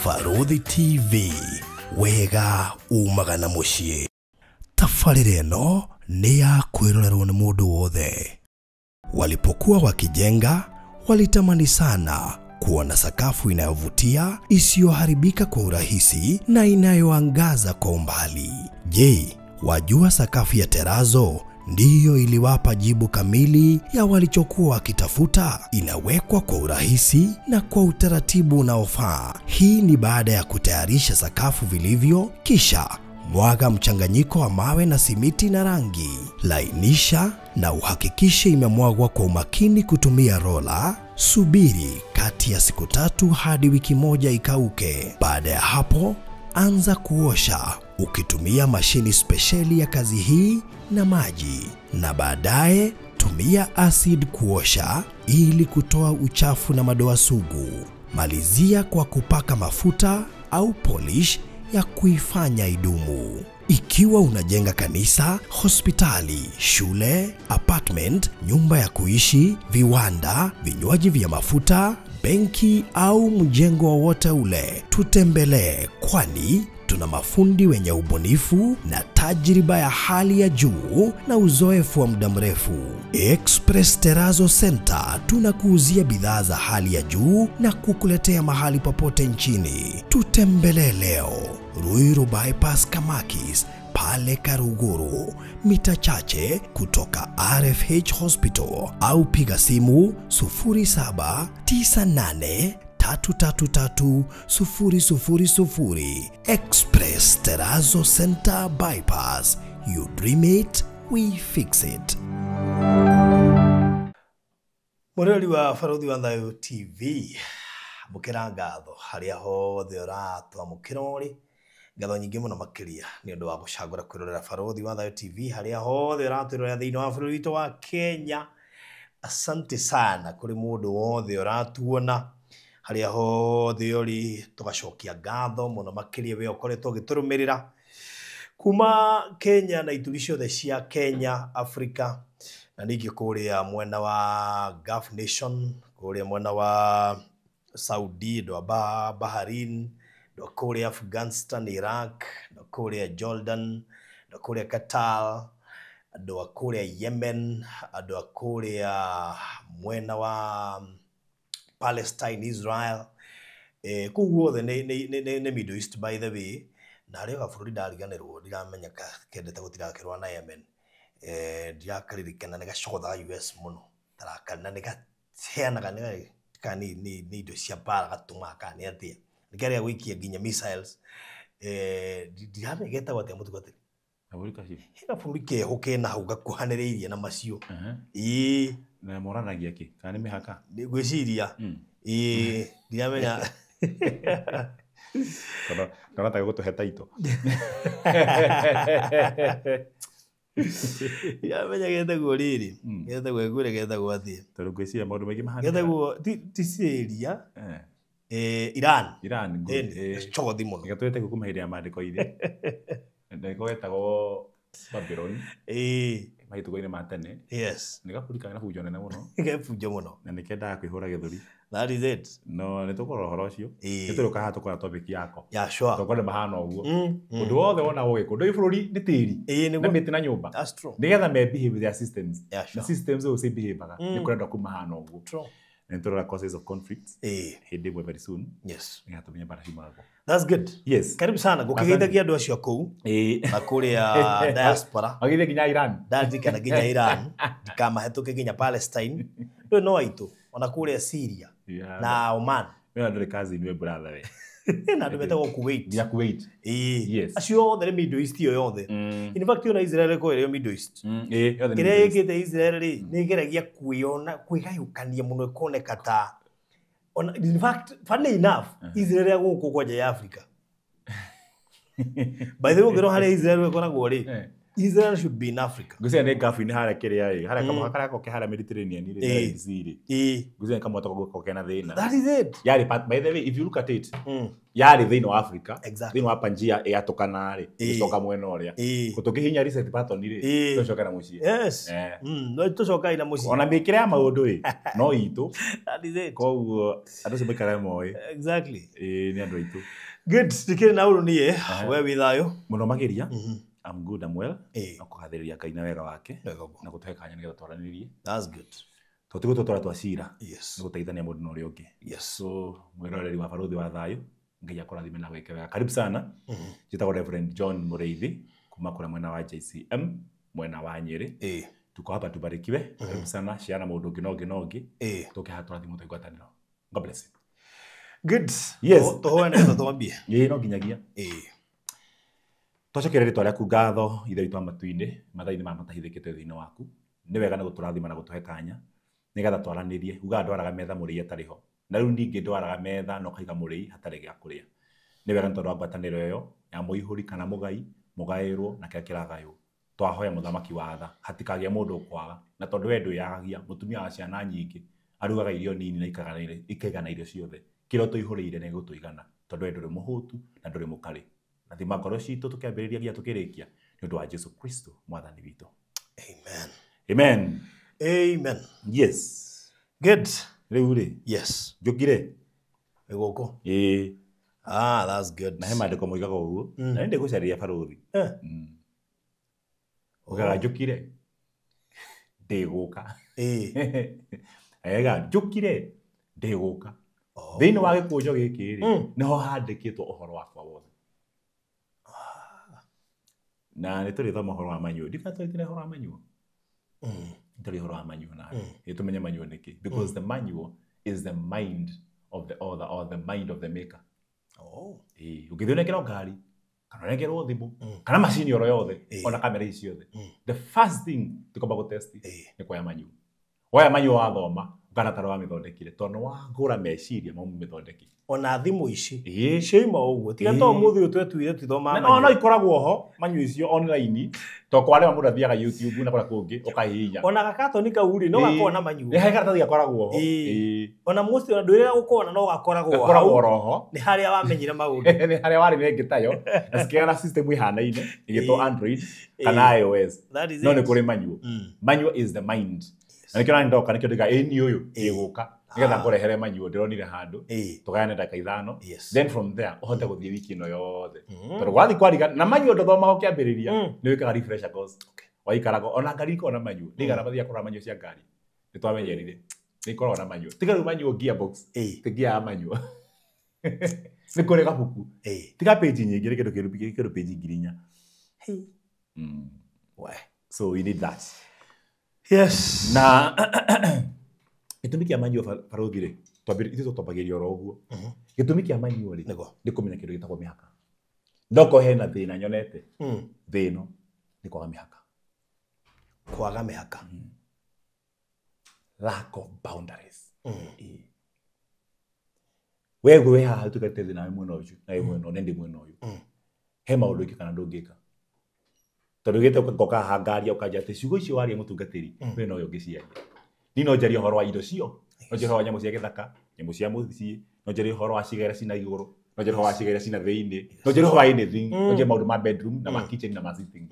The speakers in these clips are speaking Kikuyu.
Barũthi TV, wega umaga na mũciĩ. Tabarĩra ĩno nĩ ya kwĩrorerwo nĩ mũndũ wothe. Walipokuwa wakijenga, walitamani sana kuona sakafu inayovutia, isiyoharibika kwa urahisi na inayoangaza kwa umbali. Je, wajua sakafu ya terazo ndiyo iliwapa jibu kamili ya walichokuwa wakitafuta? Inawekwa kwa urahisi na kwa utaratibu unaofaa. Hii ni baada ya kutayarisha sakafu vilivyo, kisha mwaga mchanganyiko wa mawe na simiti na rangi. Lainisha na uhakikishe imemwagwa kwa umakini kutumia rola. Subiri kati ya siku 3 hadi wiki 1 ikauke. Baada ya hapo, anza kuosha ukitumia mashini spesheli ya kazi hii na maji, na baadaye tumia acid kuosha ili kutoa uchafu na madoa sugu. Malizia kwa kupaka mafuta au polish ya kuifanya idumu. Ikiwa unajenga kanisa, hospitali, shule, apartment, nyumba ya kuishi, viwanda, vinywaji vya mafuta, benki au mjengo wowote ule, tutembelee, kwani tuna mafundi wenye ubunifu na tajriba ya hali ya juu na uzoefu wa muda mrefu. Express Terrazzo Center tunakuuzia bidhaa za hali ya juu na kukuletea mahali popote nchini. Tutembelee leo Ruiru Bypass Kamakis pale Karuguru, mita chache kutoka RFH Hospital, au piga simu 0798 333 000. Express Terrazzo Center Bypass. You dream it, we fix it. Mũrori wa Barũthi wa Thayũ TV, amũkĩra ngatho harĩa hothe ũratwamũkĩra ũrĩ. Ngatho nyingĩ mũno makĩria nĩ ũndũ wa gũcagũra kwĩrorera Barũthi wa Thayũ TV harĩa hothe ũratwĩrorera thĩinĩ wa bũrũri witũ wa Kenya. Asante sana kũrĩ mũndũ wothe ũratuona harĩa hothe ũrĩ, tũgacokia ngatho mũno makĩria we ũkoretwo ũgĩtũrũmĩrĩra kuma Kenya na ituri ciothe cia Kenya, Africa, na ningĩ kũrĩa mwena wa Gulf Nation, kũrĩa mwena wa Saudi, andũ a Bahrain, andũ a kũrĩa Afghanistan, Iraq, andũ a kũrĩa Jordan, andũ a kũrĩa Qatar, andũ a kũrĩa Yemen, andũ a kũrĩa mwena wa Palestine, Israel, kũu guothe nĩ Middle East by the way, na harĩ o gabũrũri ndariganĩrwo, ndiramenya kendete gũtirakĩrũa na Yemen. Ndirakaririkana nĩ gacogothaga US mũno, na nĩ gaheanaga kana nĩ indo cia mbara gatũmaga kana nĩ atĩa, nĩ karĩa gũikia nginya missiles. Ndiramenya getagwo atĩa mũtungatĩri. Gabũrũri kacio? He gabũrũri keho kena hau gakuhanĩrĩirie na macio. Ĩĩ. Na moranagia kĩ? Kana nĩ mĩhaka? Ngwĩciria. Ĩĩ, ndiramenya. Kana ta gũtũhe taito. Ndiramenya getagwo rĩrĩ. Getagwo ngwĩre getagwo atĩa. Tondũ ngwĩciria maũndũ maingĩ mahanĩkaga. Getagwo ti Syria. Iran. Iran, good. Cogothi mũno. Gatũrĩte kuma hĩndĩ ya maandĩko-inĩ. Nĩko getagwo Babylon. Mahitukũ-inĩ ma tene. Yes. Nĩ gabũrũri karĩ na bunjo nene mũno. Ke bunjo mũno. Na nĩ kendaga kwĩhũra gĩthũri. That is it. No nĩ tũkũrora ũhoro ũcio. Nĩ tũrĩũka haha tũkora topic yako. Yeah, sure. Tũkorwo nĩ mahana ũguo. Ũndũ wothe wona ũgĩkwo. Ndũĩ bũrũri nĩ tĩri. Ĩĩ, Na mĩtĩ na nyũmba. That's true. Nĩgetha me behave their systems. Yeah, sure. Na systems ũũ ci behaveaga. Nĩ kũrenda kũmahana ũguo. True. Na nĩ tũrora causes of conflicts. Hĩndĩ ĩmwe very soon. Yes. Nĩgetha tũmenye mbara ciumaga kũ. That's good. Yes. Karibu sana. Gũkĩgeithagia andũ acio kũu. Na kũrĩa diaspora. Magĩthiĩ nginya Iran. Ndarikana nginya Iran. Ndikamahĩtũke nginya Palestine. Ndũĩ no aitũ. Ona kũrĩa Syria. Na Oman. We ndũrĩ cousin we brother we. Na andũ metagwo Kuwait. Nginya Kuwait. Ĩĩ. Yes. Acio othe nĩ Middle East ĩyo yothe. In fact ona Israel ĩkoragwo ĩrĩ Middle East. Ĩĩ, yothe nĩ Kĩrĩa Middle East. ĩkĩte Israel rĩ, nĩ ĩgeragia kwĩyona, kwĩgayũkania mũno ĩkoneka ta ona, in fact, funny enough, Israel ya gũkũ kwanja ya Africa. By the way, ũngĩrora harĩa Israel ĩkoragwo rĩ, Israel should be in Africa. Ngwĩciria nĩ ngabu-inĩ harĩa kĩrĩa ĩ harĩa kamũhaka karĩa koke harĩa Mediterranean rĩ Ĩĩ. Sea rĩ. Ĩĩ. Ngwĩciria nĩ kamũhaka goke kena thĩna. That is it. Yarĩ part, by the way, if you look at it, yarĩ thĩinĩ wa Africa, Exactly. thĩinĩ wa Pangea ĩatũkana rĩ, Ĩĩ. ĩgĩcoka mwena ũrĩa. Ĩĩ. Tũkĩhihinya reset button rĩ, Ĩĩ. tũcoke na mũciĩ. Yes. Eh. No tũcokai na mũciĩ. Ona mĩkĩre ya maũndũ rĩ, no itũ. That is it. Koguo andũ acio maikare moĩ. Exactly. Ĩĩ, nĩ andũ aitũ. Good. Ndikĩrĩ na ũru niĩ. We wĩ thayũ. Mũno makĩria. I'm good, I'm well. Ĩĩ. Na kũgathĩrĩria Ngai na wega wake. Wega ũguo. Na gũtũhe kanya nĩgetha twaranĩrie. That's good. Tondũ ti gũtũtwara twa cira. Yes. Nĩ gũteithania mũndũ na ũrĩa ũngĩ. Yes. So mwĩroreri wa Barũthi wa Thayũ, Ngai akũrathime na gwĩke wega. Karibu sana. Njĩtagwo Reverend John Mũrĩithi kuma kũrĩa mwena wa JCM, mwena wa Nyĩrĩ. Ĩĩ. Tuko hapa tubarikiwe. Karibu sana. Share na mũndũ ũngĩ na ũngĩ na ũngĩ. Ĩĩ. Tũke haha tũrathimwo twĩ ngwatanĩro. God bless you. Good. Yes. Tũhoe nĩgetha twambie. Ĩĩ, no nginyagia. Ĩĩ. Twacokeria rĩtwa rĩaku ngatho Ithe witũ wa matu-inĩ, mathaa-inĩ maya matahithĩkĩte thĩinĩ waku. Nĩ wega nĩ gũtũrathima na gũtũhe kanya nĩgetha twaranĩrie. Ugaga ndwaraga metha mũrĩi atarĩ ho, na rĩu ningĩ ndwaraga metha na ũkaiga mũrĩi hatarĩ gĩa kũrĩa. Nĩ wega nĩ tondũ wa ngwatanĩro ĩyo ya mũihũri kana mũgai, mũgaĩrwo na kĩrĩa kĩragaywo. Twahoya mũthamaki wa tha hatikagĩa mũndũ ũkwaga, na tondũ we ndwĩyagagia, mũtumia wa ciana nyingĩ arugaga irio nini na ikaigana irio ciothe. Kĩrĩa ũtũihũrĩire nĩ gũtũigana, tondũ we ndũrĩ mũhũtu na ndũrĩ mũkarĩ. Rathima ngoro citũ tũkĩambĩrĩria nginya tũkĩrĩkia, nĩ ũndũ wa Jesu Kristo mwathani witũ. Amen. Amen. Amen. Yes. Good. Rĩu rĩ. Yes. Njũkire. Wĩ gũkũ? Ĩĩ. Ah, that's good. Na he maandĩko moigaga ũguo. Na nĩ ndĩgũcarĩria barũthi. Ugaga njũkire ndĩgũka. Ĩĩ. Ega njũkire ndĩgũka. Thĩinĩ wa gĩkũnjo gĩkĩ rĩ, nĩho handĩkĩtwo ũhoro wakwa wothe. Na nĩ tũrĩthoma ũhoro wa manyuo. Ndikana tũrĩtire ũhoro wa manyuo. Tũrĩ ũhoro wa manyuo na nĩ tũmenye manyuo nĩkĩ. Because the manual is the mind of the author or the mind of the maker. Oh. Ĩĩ, ũngĩthiĩ ũnengerwo ngari, kana ũnengerwo thimũ, kana macini oro yothe, ona kamera ici ciothe. The first thing tũkwamba gũtest nĩ kuoya manyuo. Woya manyuo wathoma, ũkana ta wamĩthondekire, tondũ nĩ wagũra meciria ma mũmĩthondeki. Ona thimũ ici. Ĩĩ. Ciauma ũguo. Tiga to ũmũthĩ ũyũ twetuire tũthomaga No, no ikoragwo ho manyuo icio online, to kwa arĩa mũndũ athiaga YouTube na kũrĩa kũngĩ ũkahihinya. Ona gakatoni kau rĩ, no gakoragwo na manyuo. Nĩ harĩ karatathi gakoragwo ho. Ĩĩ. Ona mũciĩ ona ndwĩrĩga gũkona no gakoragwo hau. Gakoragwo oro ho. Nĩ harĩa wamenyire maũndũ. Nĩ harĩa warĩ na ĩngĩ tayo, na cikĩgĩa na system ihanaine, ĩgĩtwo Android kana iOS. That is No it. nĩ kũrĩ manyuo. Manual is the mind. Na nĩkĩo nani ndoka nĩkĩo ndĩga ĩni ũyũ ĩgũka nĩgetha ngũrehere manyuo ndĩronire handũ tũgayane ndagĩka 5. Then from there ũhote gũthiĩ wiki ĩno yothe. Tondũ wathiĩ kwariga na manyuo ndũthomaga ũkĩambĩrĩria, nĩ wĩkaga refresher course. Waikaraga ona ngari ikoragwo na manyuo. Nĩ igana mathiaga kũrora manyuo cia ngari. Nĩ twamenyerire. Nĩ ikoragwo na manyuo. Tiga rĩu manyuo gearbox. Ti gear ya manyuo. Nĩ kũrĩ gabuku. Tiga page nyingĩ nĩ kĩndũ kĩndũ page 4,000. So we need that. Yes. Na gĩtũmi kĩa manyuo barũthi rĩ, ithuĩ twambagĩrĩria oro ũguo. Gĩtũmi kĩa manyuo rĩ, nĩ kũmenya kĩndũ gĩtagwo mĩhaka. Ndoko hena thĩna nyonete. Thĩno nĩ kwaga mĩhaka. Kwaga mĩhaka. Lack of boundaries. We gwĩ haha tũkete thĩna wĩ mwena ũcio, na wĩ mwena ũyũ, na ndĩ mwena ũyũ. He maũndũ ingĩ kana ndũngĩka. Tondũ gĩte ũgoka haha ngaria ũkanjia atĩ ciugo icio waria mũtungatĩri, we no ũyũ ũngĩciaria. Niĩ no njarie ũhoro wa indo cio, no njarie ũhoro wa nyamũ cia gĩthaka, nyamũ cia mũciĩ, no njarie ũhoro wa ciĩga iria cina igũrũ, no njarie ũhoro wa ciĩga iria cina thĩinĩ, no njarie ũhoro wa anything, no njarie maũndũ ma bedroom na ma kitchen na ma sitting.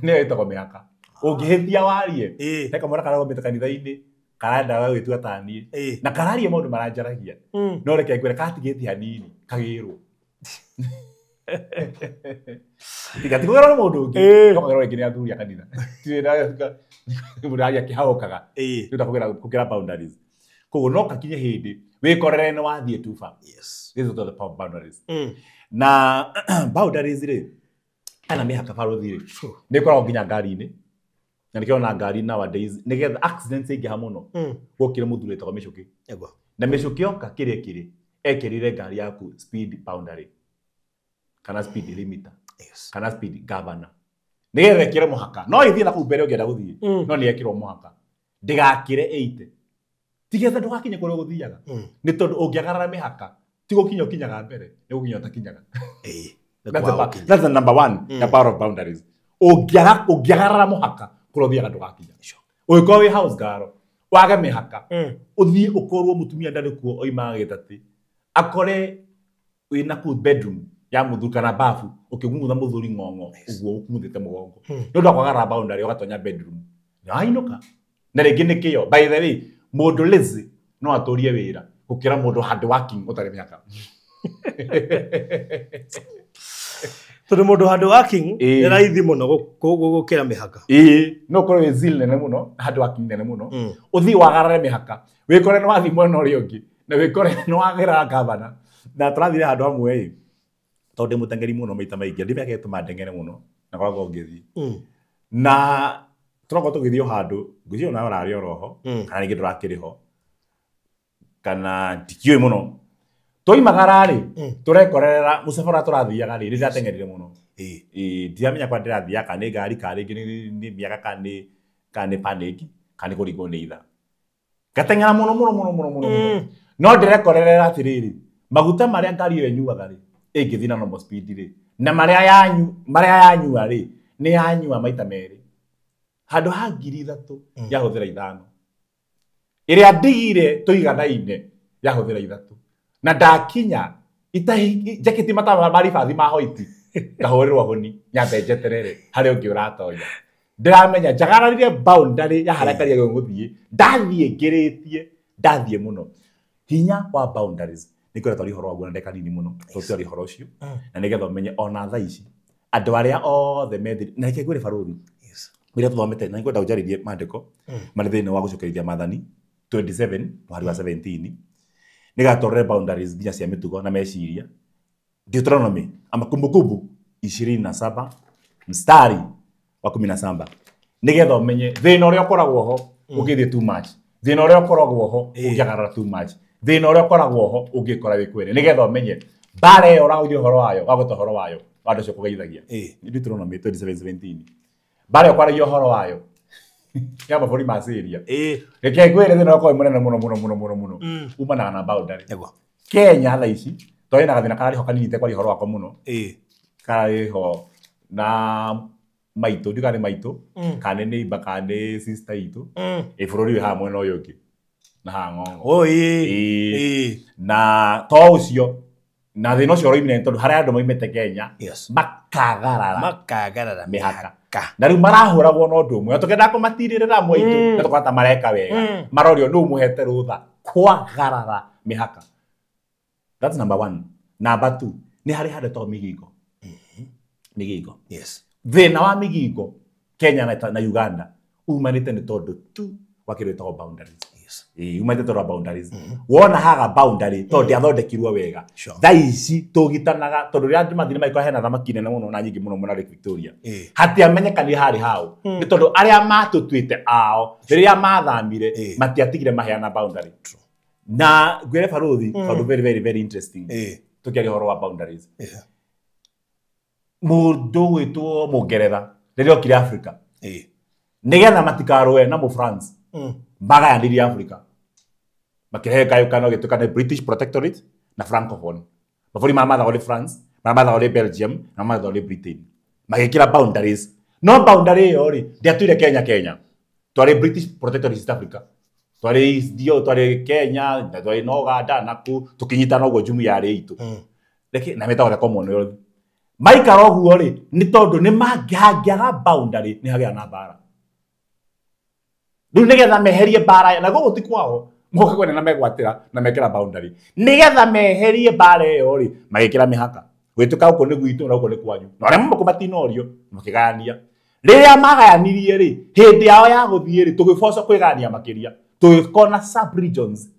Nĩyo ĩtagwo mĩhaka. Ũngĩhĩtia warie, he kamwana karagomete kanitha-inĩ, karendaga gwĩtua ta niĩ, na kararia maũndũ maranjaragia. No reke ngwĩre katigĩtie hanini, kagĩrwo. Tiga ti kũgerwo nĩ mũndũ ũngĩ, no kagerwo rĩngĩ nĩ athuri a kanitha. Mũndũ aria akĩhaũkaga. Nĩ ũndũ kũgera boundaries. Koguo no kakinye hĩndĩ wĩkorere nĩ wathiĩ too far. Yes. This is the power of boundaries. Na boundaries rĩ, kana mĩhaka barũthi rĩ, nĩ ĩkoragwo nginya ngari-inĩ. Na nĩkĩo ona ngari nowadays nĩgetha accidents ingĩha mũno, gũkire mũthuri wĩtagwo mĩcũkĩ. Na mĩcũkĩ yoka kĩrĩa kĩrĩ, ekĩrire ngari yaku speed boundary kana speed limiter. Yes. Kana speed governor. Nĩgetha ĩkĩre mũhaka. No ĩthiĩ na kũu mbere ũngĩenda gũthiĩ, no nĩ ĩkĩrwo mũhaka. Ndĩgakĩre 80. Tigetha ndũgakinye kũrĩa ũgũthiaga. Nĩ tondũ ũngĩagarara mĩhaka, ti gũkinya ũkinyaga mbere, nĩ gũkinya ũtakinyaga. That's the number one, the power of boundaries. Ũngĩagarara mũhaka kũrĩa ũthiaga ndũgakinya. Ũngĩkorwo wĩ house girl wage mĩhaka ũthiĩ ũkorwo mũtumia ndarĩ kuo oimaga gĩtatĩ akore wĩna kũu bedroom ya mũthuri kana bafu ũkĩng'ung'utha mũthuri ng'ong'o ũguo ũkumuthĩte mũgongo nĩ ũndũ wa kwagarara boundary ũgatonya bedroom na wainũka. Na rĩngĩ nĩ kĩo, by the way, mũndũ lazy no atũrie wĩra gũkĩra mũndũ hard working ũtarĩ mĩhaka. Tondũ mũndũ hard working nĩ raithi mũno gũkĩra mĩhaka. Ĩĩ, no ũkorwo wĩ zeal nene mũno, hard working nene mũno, ũthiĩ wagarare mĩhaka, wĩkore nĩ wathiĩ mwena ũrĩa ũngĩ, na wĩkore nĩ wagĩra gavana. Na tũrathire handũ hamwe ĩ, tondũ ndĩ mũteng'eri mũno maita maingĩ, ndĩ mĩaka ĩtũma ndeng'ere mũno, na koragwo ngĩthiĩ. Na tũrakorwo tũgĩthiĩ o handũ, ngwĩciria onawe ũrarĩ oro ho, kana rĩngĩ ndũrakĩrĩ ho, kana ndikĩũĩ mũno. Twoimagara rĩ, tũrekorerera mũcabara tũrathiaga rĩ, rĩrĩa mũno. Ĩĩ, ndiramenya kwa ndĩrathiaga kana nĩ ngari, kana rĩngĩ nĩ mĩaka, kana nĩ panic, kana nĩ kũringwo nĩ ithaa. Ngateng'era mũno mũno mũno mũno mũno mũno. No ndĩrekorerera atĩrĩrĩ, maguta marĩa ngari ĩyo ĩnyuaga rĩ, ĩngĩthiĩ na normal speed rĩ, na marĩa yanyua rĩ, nĩ yanyua maita merĩ. Handũ ha 3,000 yahũthĩra 5. Ĩrĩa ndigire tũiganaine yahũthĩra 3. Na ndakinya jaketi matama maribathi ma hoiti ngahũrĩrwo hũni nyambe njeterere harĩa ũngĩ ũratonya. Ndĩramenya njagararire boundary ya harĩa ngari ĩyo ĩgũthiĩ, ndathiĩ ngĩrĩtie, ndathiĩ mũno. Hinya wa boundaries nĩ kwĩra twari ũhoro waguo na ndagĩka nini mũno, tũtiaria ũhoro ũcio, na nĩgetha ũmenye ona thaa ici andũ arĩa othe methire, na reke ngwĩre barũthi, rĩrĩa tũthomete, na nĩngwenda ũnjarĩrie maandĩko marĩ thĩinĩ wa gũcokerithia maathani 27 mũhari wa 17, nĩgatwarĩre boundaries nginya cia mĩtugo na meciria. Deuteronomy ama Kumbukumbu 27 mstari wa 17, nĩgetha ũmenye thĩna ũrĩa ũkoragwo ho ũngĩthiĩ too much, thĩna ũrĩa ũkoragwo ho ũngĩagarara too much, thĩna ũrĩa ũkoragwo ho ũngĩkora wĩ kwene, nĩgetha ũmenye mbara ĩyo ũraũria ũhoro wayo, wagweta ũhoro wayo, wa andũ acio kũgeithagia. Deuteronomy 27:17, mbara ĩyo kwaragia ũhoro wayo ya mabũrũri ma Syria. Reke ngwĩre thĩna ũkorwo wĩ mũnene mũno mũno mũno mũno mũno, umanaga na boundary. Kenya thaa ici twarĩ na gathĩna kararĩ ho kanini, tekwaria ũhoro wakwa mũno, kararĩ ho na maitũ, ndiũĩ kana nĩ maitũ, kana nĩ neighbor, kana nĩ sister itũ, ĩ bũrũri wĩ haha mwena ũyũ ũngĩ na haha ng'ong'o. Na to ũcio, na thĩna ũcio ũroimire nĩ tondũ harĩa andũ moimĩte Kenya makagarara mĩhaka, na rĩu marahũragwo na ũndũ ũmwe, na tũkĩendaga kũmatirĩrĩra mwaitũ, na tũkona ta mareka wega, marorio nũ mũhete rũtha kwagarara mĩhaka. That's number one. Number two, nĩ harĩ handũ hetagwo Migingo. Migingo. Thĩna wa Migingo Kenya na Uganda umanĩte nĩ tondũ tu wa kĩndũ gĩtagwo boundaries. Umanĩte tondũ wa boundaries. Wona haga boundary tondũ ndĩathondekirwo wega. Thaa ici tũgitanaga tondũ rĩrĩa andũ mathire magĩkora hena thamaki nene mũno na nyingĩ mũno mwena Lake Victoria. Hatiamenyekanire harĩ hau. Nĩ tondũ arĩa matũtuĩte ao rĩrĩa mathamire matiatigire maheana boundary. Na ngwĩre barũthi tondũ very very very interesting. Tũkĩaria ũhoro wa boundaries. Mũndũ gwĩtwo Mũngeretha rĩrĩa okire Africa, nĩgetha matikarũe na Mũfrance, magayanirie Africa, makĩrehe ngayũkano gĩtuĩka nĩ British Protectorate na Francophone. Mabũrũri maya mathagwo nĩ France, maya mathagwo nĩ Belgium, na maya mathagwo nĩ Britain. Magĩkĩra boundaries. No boundary ĩyo rĩ, ndĩatũire Kenya Kenya. Twarĩ British Protectorate East Africa. Twarĩ ndio twarĩ Kenya, na twarĩ na Uganda na kũ, tũkĩnyitana ũguo jumuiya yarĩ itũ. Reke na metagwo the Commonwealth. Maikara ũguo rĩ, nĩ tondũ nĩ mangĩaga boundary nĩ hagĩa na mbara. Rĩu nĩgetha meherie mbara, na gũkũ ti kwao, moka kwene na megwatĩra na mekĩra boundary. Nĩgetha meherie mbara ĩyo rĩ, magĩkĩra mĩhaka. Gwĩtũka gũkũ nĩ gwitũ na gũkũ nĩ kwanyu. Na arĩa mauma matinorio, makĩgayania. Rĩrĩa magayanirie rĩ, hĩndĩ yao ya gũthiĩ rĩ, tũgĩboco kwĩgayania makĩria. Tũgĩkona sub-regions.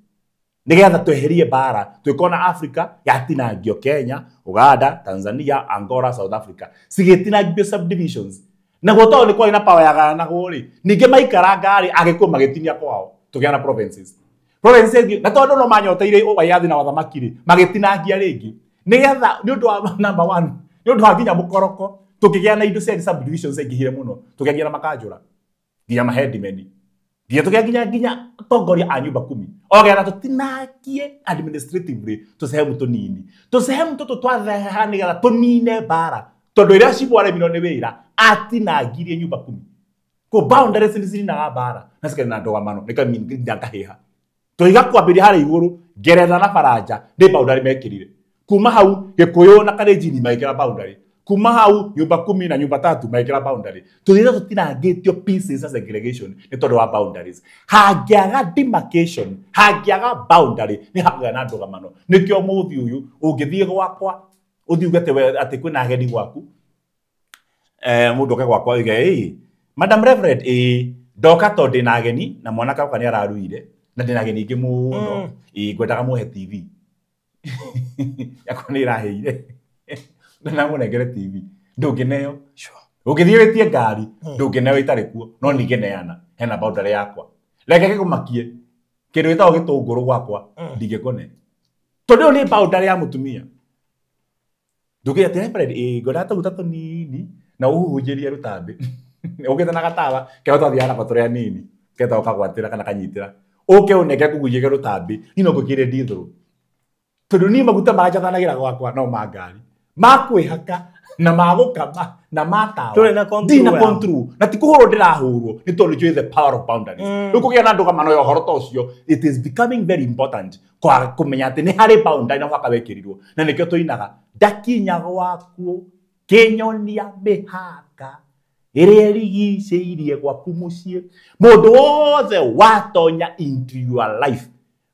Nĩgetha tweherie mbara, twĩkona Africa yatinangio Kenya, Uganda, Tanzania, Angola, South Africa. Cigĩtinangio subdivisions. Naguo tondũ nĩ kwarĩ na power yagayanagwo rĩ, ningĩ maikaranga rĩ, Agĩkũyũ magĩtinia kwao, tũkĩgĩa na provinces. Provinces na tondũ no manyoteire waiyathi na wathamaki rĩ, magĩtinangia rĩngĩ. Nĩgetha nĩ ũndũ wa number one, nĩ ũndũ wa nginya mũkoroko, tũkĩgĩa na indo cia subdivisions aingĩhire mũno, tũkĩgĩa na makanjũra, nginya maheadmen. Nginya tũkĩgĩa nginya atongoria a nyũmba 10. Ogetha tũtinakie administratively tũcehemu tũnini. Tũcehemu tũtũ twatheha nĩgetha tũnine mbara. Tondũ ĩrĩa cibũ aremirwo nĩ wĩra, Atinangirie nyumba kumi. Ko boundaries nĩ cirinaga mbara na cikari na ndũgamano nĩ ngahĩha. Tũiga kwambĩrĩria harĩa igũrũ Ngeretha na Baranja nĩ boundary mekĩrire. Kuma hau Gĩkũyũ na Kalenjin magĩkĩra boundary. Kuma hau nyumba kumi na nyumba tatu magĩkĩra boundary. Tũthire tũtinangĩtio pieces as segregation nĩ tondũ wa boundaries. Hangĩaga demarcation, hangĩaga boundary nĩ hakũgĩa na ndũgamano. Nĩkĩo mũthĩ ũyũ ũngĩthiĩ gwakwa ũthiĩ uge atĩ kwĩna ageni gwaku, mũndũ oke gwakwa oige ĩĩ Madam Reverend, ĩĩ ndoka tondũ ndĩna ageni na mwanake wakwa nĩ araruire na ndĩna ageni aingĩ mũno, ĩĩ ngwendaga mũhe TV yakwa nĩ ĩrahĩire na mũnengere TV ndũngĩneo. Ũngĩthiĩ wĩtie ngari ndũngĩneo ĩtarĩ kuo, no ningĩneana hena boundary yakwa. Reke gĩkũmakie kĩndũ gĩtagwo gĩtũngũrũ gwakwa ndingĩkũne tondũ ĩyo nĩ boundary ya mũtumia. Ndũngĩra atĩ Reverend, ĩĩ ngwendaga tũguta tũnini na ũhuhunjĩrie rũtambĩ ũkĩte na gatawa kĩrĩa twathiaga nako tũrĩ anini ketagwo kagwatĩra kana kanyitĩra ũke ũnenge kũgunyĩke rũtambĩ niĩ no ngwĩkĩre ndithũrũ tondũ niĩ maguta marĩa njathanagĩra gwakwa no ma ngari ma kwĩhaka na ma gũkama na ma tawa ndina control na ti kũhũrwo ndĩrahũrwo nĩ tondũ njũĩ the power of boundaries. Rĩu kũgĩa na ndũgamano ya ũhoro ta ũcio, it is becoming very important kwaga kũmenya atĩ nĩ harĩ boundary na mũhaka wekĩrirwo, na nĩkĩo tũinaga ndakinya gwaku kĩnyonia mĩhaka ĩrĩa ĩrigicĩirie gwaku mũciĩ. Mũndũ wothe watonya into your life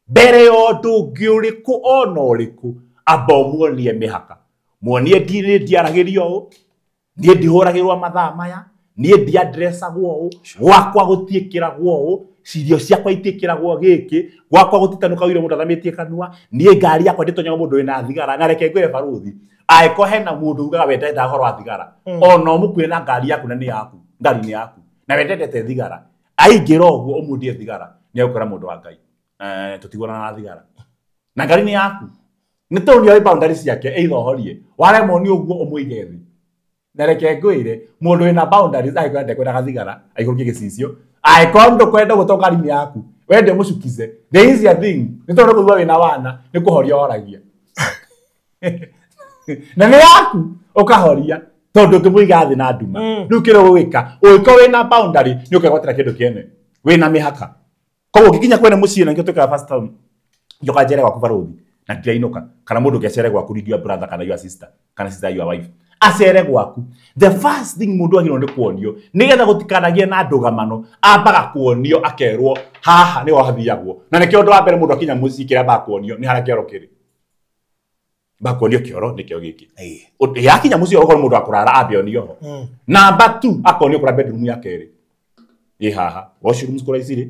mbere ya ũndũ ũngĩ ũrĩkũ ona ũrĩkũ, amba ũmuonie mĩhaka. Muonie niĩ ndiaragĩrio ũũ, niĩ ndihũragĩrwo mathaa maya, niĩ ndiandressagwo ũũ, gwakwa gũtiĩkĩragwo ũũ, irio ciakwa itiĩkĩragwo gĩkĩ, gwakwa gũtitanũkagwo irio mũndũ athamĩtie kanua, niĩ ngari yakwa ndĩtonyaga mũndũ wĩna thigara. Na reke ngwĩre barũthi, angĩkorwo hena mũndũ ugaga we ndendaga ũhoro wa thigara, ona ũmũkuĩre na ngari yaku na nĩ yaku, ngari nĩ yaku, na we ndendete thigara, aingĩra ũguo ũmwendie thigara, nĩ egũkora mũndũ wa Ngai, tũtigũrana na thigara na ngari nĩ yaku, nĩ tondũ nĩoĩ boundary ciake, either ũhorie waremwo nĩ ũguo ũmũige thĩ. Na reke ngwĩre mũndũ wĩna boundaries angĩkorwo ndekwendaga thigara aikũrũkie gĩcicio, angĩkorwo ndũkwenda gũtoo ngari-inĩ yaku wende mũcukize, the easier thing nĩ tondũ kũigua wĩna wana nĩ kũhoria woragia na nĩ yaku ũkahoria tondũ ũngĩmũiga thĩ na nduma. Rĩu kĩrĩa ũgwĩka ũngĩkorwo wĩna boundary nĩ ũkegwatĩra kĩndũ kĩene wĩna mĩhaka. Koguo ũngĩkinya kwene mũciĩ na nĩkĩo twĩkaga first time njoka njere gwaku barũthi na ndirainũka, kana mũndũ ũngĩ acere gwaku your brother kana your sister kana sister your wife acere gwaku, the first thing mũndũ agĩrĩirwo nĩ kuonio nĩgetha gũtikanagie na ndũgamano, ambaga kuonio akerwo haha nĩho hathiagwo. Na nĩkĩo ũndũ wa mbere mũndũ akinya mũciĩ kĩrĩa ambaga kuonio nĩ harĩa kĩoro kĩrĩ, bakuonio kĩoro nĩkĩo gĩkĩ. Yakinya mũciĩ okorwo mũndũ akũrara ambe onio ho. Number 2 akonio kũrĩa bedroom ya kerĩ ĩ haha, washrooms kũrĩa icirĩ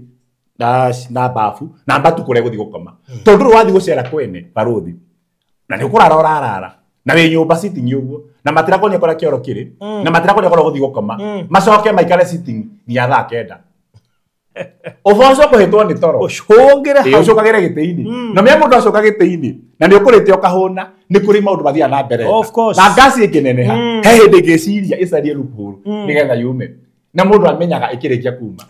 na bafu. Number 2 kũrĩa gũthiĩ gũkoma, tondũ rĩu wathiĩ gũcera kwene barũthi na nĩ ũkũrara ũrarara na wĩ nyũmba sitting ũguo, na matirakonia kũrĩa kĩoro kĩrĩ, na matirakonia kũrĩa gũthiĩ gũkoma, macoke maikare sitting nginya thaa 9 ũboco kũhĩtwo nĩ toro ũcũngĩre hau, ũcũkagĩre gĩtĩ-inĩ, na mĩa mũndũ acoka gĩtĩ-inĩ na nĩ ũkũrĩte ũkahũna, nĩ kũrĩ maũndũ mathiaga na mbere na ngasi ĩngĩneneha he hĩndĩ ĩngĩciria ĩcarie loophole nĩgetha yume, na mũndũ amenyaga ĩkĩrĩkia kuma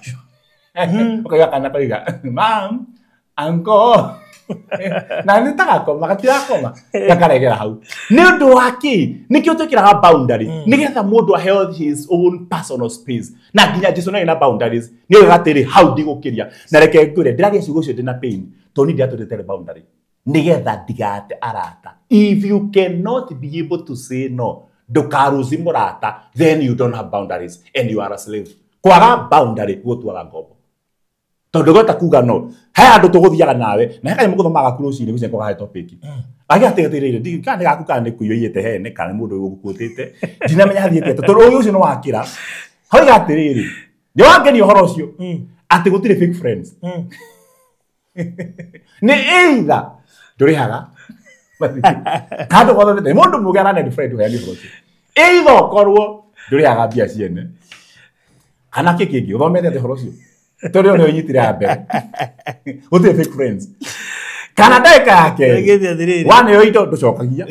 ũkaiga kana koiga mam uncle na nĩ tagakoma gatirakoma gakaregera hau. Nĩ ũndũ wa kĩ? Nĩkĩo twĩkĩraga boundary nĩgetha mũndũ aheo his own personal space, na nginya Jesu nĩ na boundaries nĩ oigaga atĩrĩ hau ndigũkĩria. Na reke ngwĩre ndĩraria ciugo icio ndĩna pain tondũ niĩ ndiratũrĩte boundary nĩgetha ndigate arata. If you cannot be able to say no, ndũkaruci mũrata, then you don't have boundaries and you are a slave. Kwaga boundary gũtuaga ngombo tondũ gweta kuga no he andũ tũgũthiaga nawe na he kanyamũ gũthomaga gaku rũcinĩ gũcio nĩko topic agĩa atĩrĩrĩ ndi kana nĩ gaku kana nĩ kũiyũiyĩte hene kana nĩ mũndũ ũgũkuĩtĩte ndinamenya hathiĩte atĩa tondũ ũyũ ũcio nĩ wakĩra hauga atĩrĩrĩ nĩ wangenia ũhoro ũcio atĩ gũtirĩ fake friends nĩ either ndũrĩhaga kana ndũgothete mũndũ mũgĩ arane friend ũheani ũhoro ũcio either ũkorwo ndũrĩhaga mbia ciene kana kĩ kĩngĩ ũthomete atĩ ũhoro ũcio tondũ nĩ ũnyitire ya mbere gũtirĩ fake friends. Kana ndagĩka ya kerĩ waneo indo ndũcokagia.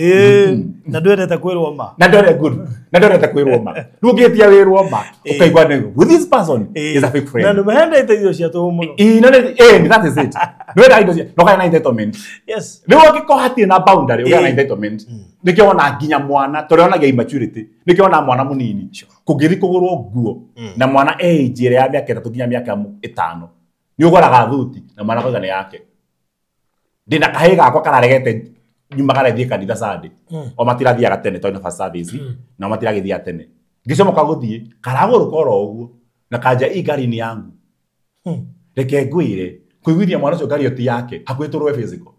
Na ndwendete kwĩrwo ma. Na ndwendete good. Na ndwendete kwĩrwo ma. Rĩu ũngĩtia wĩrwo ma ũkaigua nĩ with this person is a fake friend. Na ndũmehendete indo cia tũhũ mũno. That is it. Ndwenda indo cia no kana entitlement. Yes. Rĩu ũngĩkorwo hatirĩ na boundary ũgĩa na entitlement. Nĩkĩo wona nginya mwana tondũ onagia immaturity. Nĩkĩo wona mwana mũnini kũngĩthiĩ kũgũrwo nguo na mwana age ĩrĩa ya mĩaka 3 nginya mĩaka 5 nĩ ũgũraga thuti na mwana akauga nĩ yake. Ndĩna kahĩĩ gakwa kararegete nyuma karathiĩ kanitha Sunday. O matirathiaga tene tondũ na first service na matiragĩthiaga tene. Ngĩcomoka gũthiĩ karagũrũka oro ũguo na kanja ii ngari-inĩ yangu. Reke ngwĩre kũiguithia mwana ũcio ngari ĩyo ti yake hakuhĩ tũrũe physical.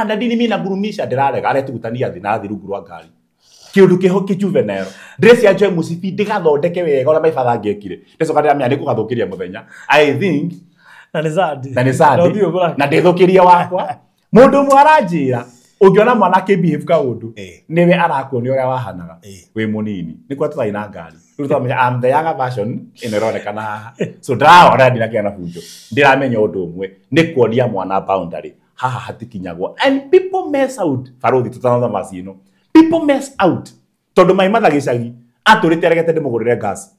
Na ndini mimi nagurumisha ndĩrarega aretugutania thĩ na athi rungu rwa ngari. Kĩũndũ kĩho kĩ juvenile. Ndĩrecia njoe mũcibi ndĩgathondeke wega ũrĩa my father angĩekire. Ndĩcoka ndĩramenya nĩngũgathũkĩria mũthenya. I think na nĩ Sunday. Na nĩ Sunday. Na ndĩthũkĩria wakwa. Mũndũ ũmwe aranjĩra ũngĩona mwana akĩbehave kaũndũ nĩwe arakuonia ũrĩa wahanaga wĩ mũnini. Nĩ kwa tũtarĩ na ngari. Rĩu tũramenya I'm the younger version ĩno ĩronekana haha. So ndĩraona ndinakĩgĩa na bunjo. Ndĩramenya ũndũ ũmwe nĩ kuonia mwana boundary. Haha hatikinyagwo. And people mess out. Barothi tũtanathoma maci ĩno. People mess out. Tondũ my mother gĩcagi atũrĩte aregete ndĩmũgũrĩre gas.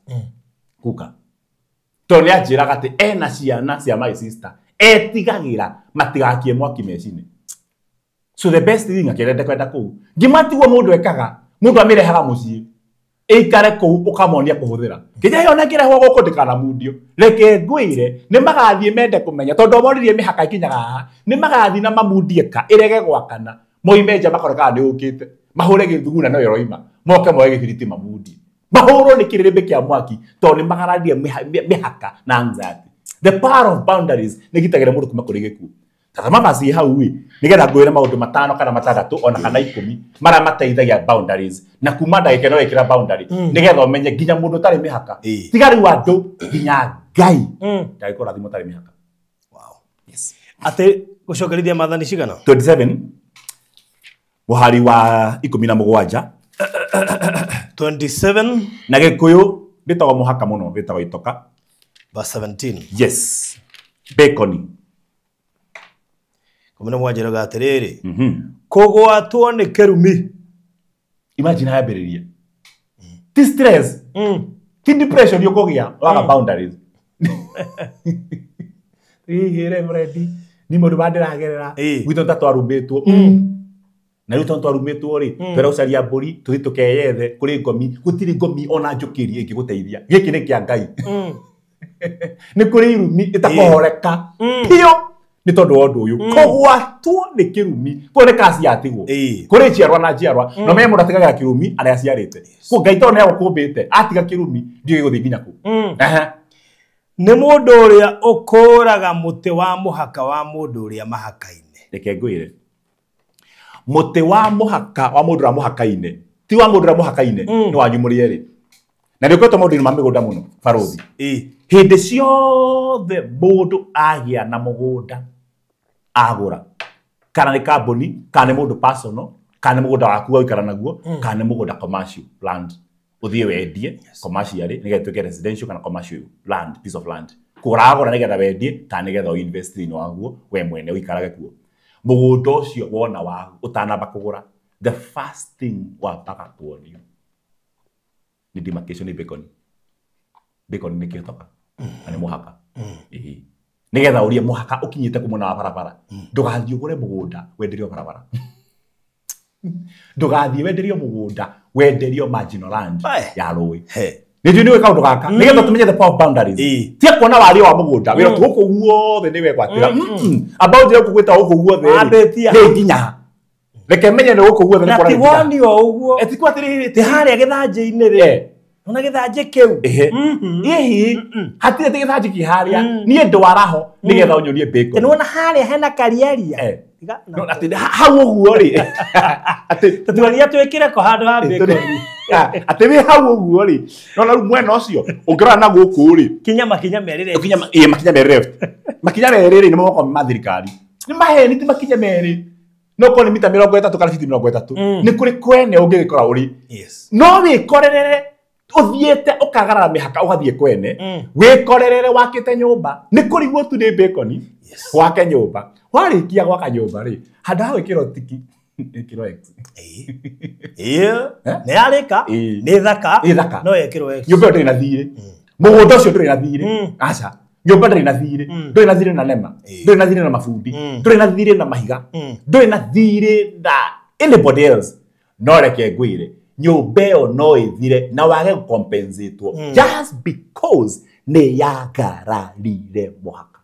Kuka. Tondũ nĩ anjĩraga atĩ ena ciana cia my sister etigagĩra matigakie mwaki mecine. So the best thing akĩrenda kwenda kũu. Ngima tiguo mũndũ ekaga, mũndũ amĩrehaga mũciĩ. Ĩikare kũu ũkamonia kũhũthĩra. Nginya yona ĩkĩrehwo gũkũ ndĩkanamundio. Reke ngwĩre nĩ magathiĩ mende kũmenya tondũ omonirie mĩhaka ĩkinyaga haha. Nĩ magathiĩ na mamundie ka ĩrege gwakana. Moime nja makore kana nĩ ũkĩte. Mahũre gĩthuguna no ĩroima. Moke moe gĩbiriti mamundie. Mahũrwo nĩ kĩrĩrĩmbĩ kĩa mwaki tondũ nĩ magararie mĩhaka na anxiety. The power of boundaries nĩ gitagĩra mũndũ kuma kũrĩ gĩkuũ. Tathama maci hau ĩ nĩgetha ngwĩre maũndũ 5 kana 6 ona kana 10 marĩa mateithagia boundaries na kuma ndagĩka ĩno wekĩra boundary nĩgetha ũmenye nginya mũndũ ũtarĩ mĩhaka. Tiga rĩu andũ nginya Ngai ndagĩkũrathima ũtarĩ mĩhaka. Wow. Yes. Atĩ gũcokerithia maathani cigana? 27 mũhari wa 17. 27 na Gĩkũyũ ndĩtagwo mũhaka mũno wĩtagwo itoka. Verse 17. Yes. Bacon. 17 roga atĩrĩrĩ. Kũgwatwo nĩ kĩrumi. Imagine yambĩrĩria. Ti stress. Ti depression ũkũgĩa waga boundaries. Ĩhĩre Freddy, ni mũndũ wa ndĩragerera. Gwitũ ta twarumĩtwo. Na rĩu tondũ twarumĩtwo rĩ, twĩra gũcaria mbũri, tũthiĩ tũkeyethe kũrĩ ngomi, gũtirĩ ngomi ona njũkĩri ĩngĩgũteithia. Gĩkĩ nĩ kĩa Ngai. Nĩ kũrĩ irumi ĩtakũhoreka. Biũ nĩ tondũ wa ũndũ ũyũ. Kũgwatwo nĩ kĩrumi. Kũu nĩ kasi yatigwo. Kũrĩ njiarwa na njiarwa. No menye mũndũ atigagĩra kĩrumi arĩa aciarĩte. Kũu Ngai tondũ nĩ agũkũmbĩte, atiga kĩrumi ndiũĩ gũthiĩ nginya kũ. Nĩ mũndũ ũrĩa ũkũraga mũtĩ wa mũhaka wa mũndũ ũrĩa mahakaine. Reke ngwĩre. Mũtĩ wa mũhaka wa mũndũ ũrĩa mũhakaine. Ti wa mũndũ ũrĩa mũhakaine, nĩ wanyu mũrĩ erĩ. Na nĩ ũkoretwo maũndũ-inĩ ma mĩgũnda mũno, barothi. Hĩndĩ ciothe mũndũ agĩa na mũgũnda agũra, kana nĩ kambuni, kana nĩ mũndũ personal, kana nĩ mũgũnda waku wa gũikara naguo, kana nĩ mũgũnda commercial land. Ũthiĩ wendie commercial nĩgetha ĩtuĩke residential kana commercial land, piece of land. Kũragũra nĩgetha wendie kana nĩgetha ũinvest thĩinĩ waguo we mwene ũikarage kuo. Mũgũnda ũcio wona wagu ũtanamba kũgũra, the first thing wambaga kuonio nĩ demarcation nĩ bacon. Bacon nĩ kĩhotoka na nĩ mũhaka. Nĩgetha ũrie mũhaka ũkinyĩte kũ mwena wa barabara. Ndũgathiĩ ũgũre mũgũnda wenderio barabara. Ndũgathiĩ wenderio mũgũnda wenderio marginal land ya rũĩ. Nĩ njũĩ nĩ ũĩ kaũndũ gaka nĩgetha tũmenye the power of boundaries. Tiga kuona wario wa mũgũnda wĩra gũkũ guothe nĩ wegwatĩra. Amba ũnjĩre gũkũ gwĩtagwo gũkũ guothe rĩ nginya. Reke menye nĩ gũkũ guothe nĩ Na ti woni o ũguo. Ti kwa atĩrĩrĩ, Ti harĩa gĩthanjĩ-inĩ rĩ. Ona gĩthanjĩ kĩu. Ĩhĩ. Hatirĩ atĩ gĩthanjĩ kĩ harĩa. Niĩ ndwaraho nĩgetha ũnyonie bacon. Nĩ wona harĩa hena kariaria. No, atĩ hau ũguo rĩ. Atĩ tũtwaria twĩkĩre ko handũ ha bacon. Atĩ wĩ hau ũguo rĩ. No na rĩu mwena ũcio ũngĩrora na gũkũ rĩ. Kinya makinya merĩ left. Kinya makinya merĩ left. Makinya merĩ rĩ nĩ moko ma thirikari. Nĩ maheni ti makinya merĩ. No korwo nĩ mita 30 kana fiti 30. Nĩ kũrĩ kwene ũngĩgĩkora ũrĩ. Yes. No wĩkorerere Uthiete ukagarara mihaka ugathie kwene wikorerere wakite nyumba ni kurigwo tu ni bacon wake nyumba warikia gwaka nyumba ri handu ha gwikirwo tiki ikirwo x ni yarika ni thaka no ikirwo x nyumba ndiri na thiri mugunda ucio nduri na thiri aca nyumba ndiri na thiri nduri na thiri na nema nduri na thiri na mabundi nduri na thiri na mahiga nduri na thiri na anybody else no reke ngwire nyumba ĩyo no ĩthire na wage compensatwo just because nĩ yagararire mũhaka.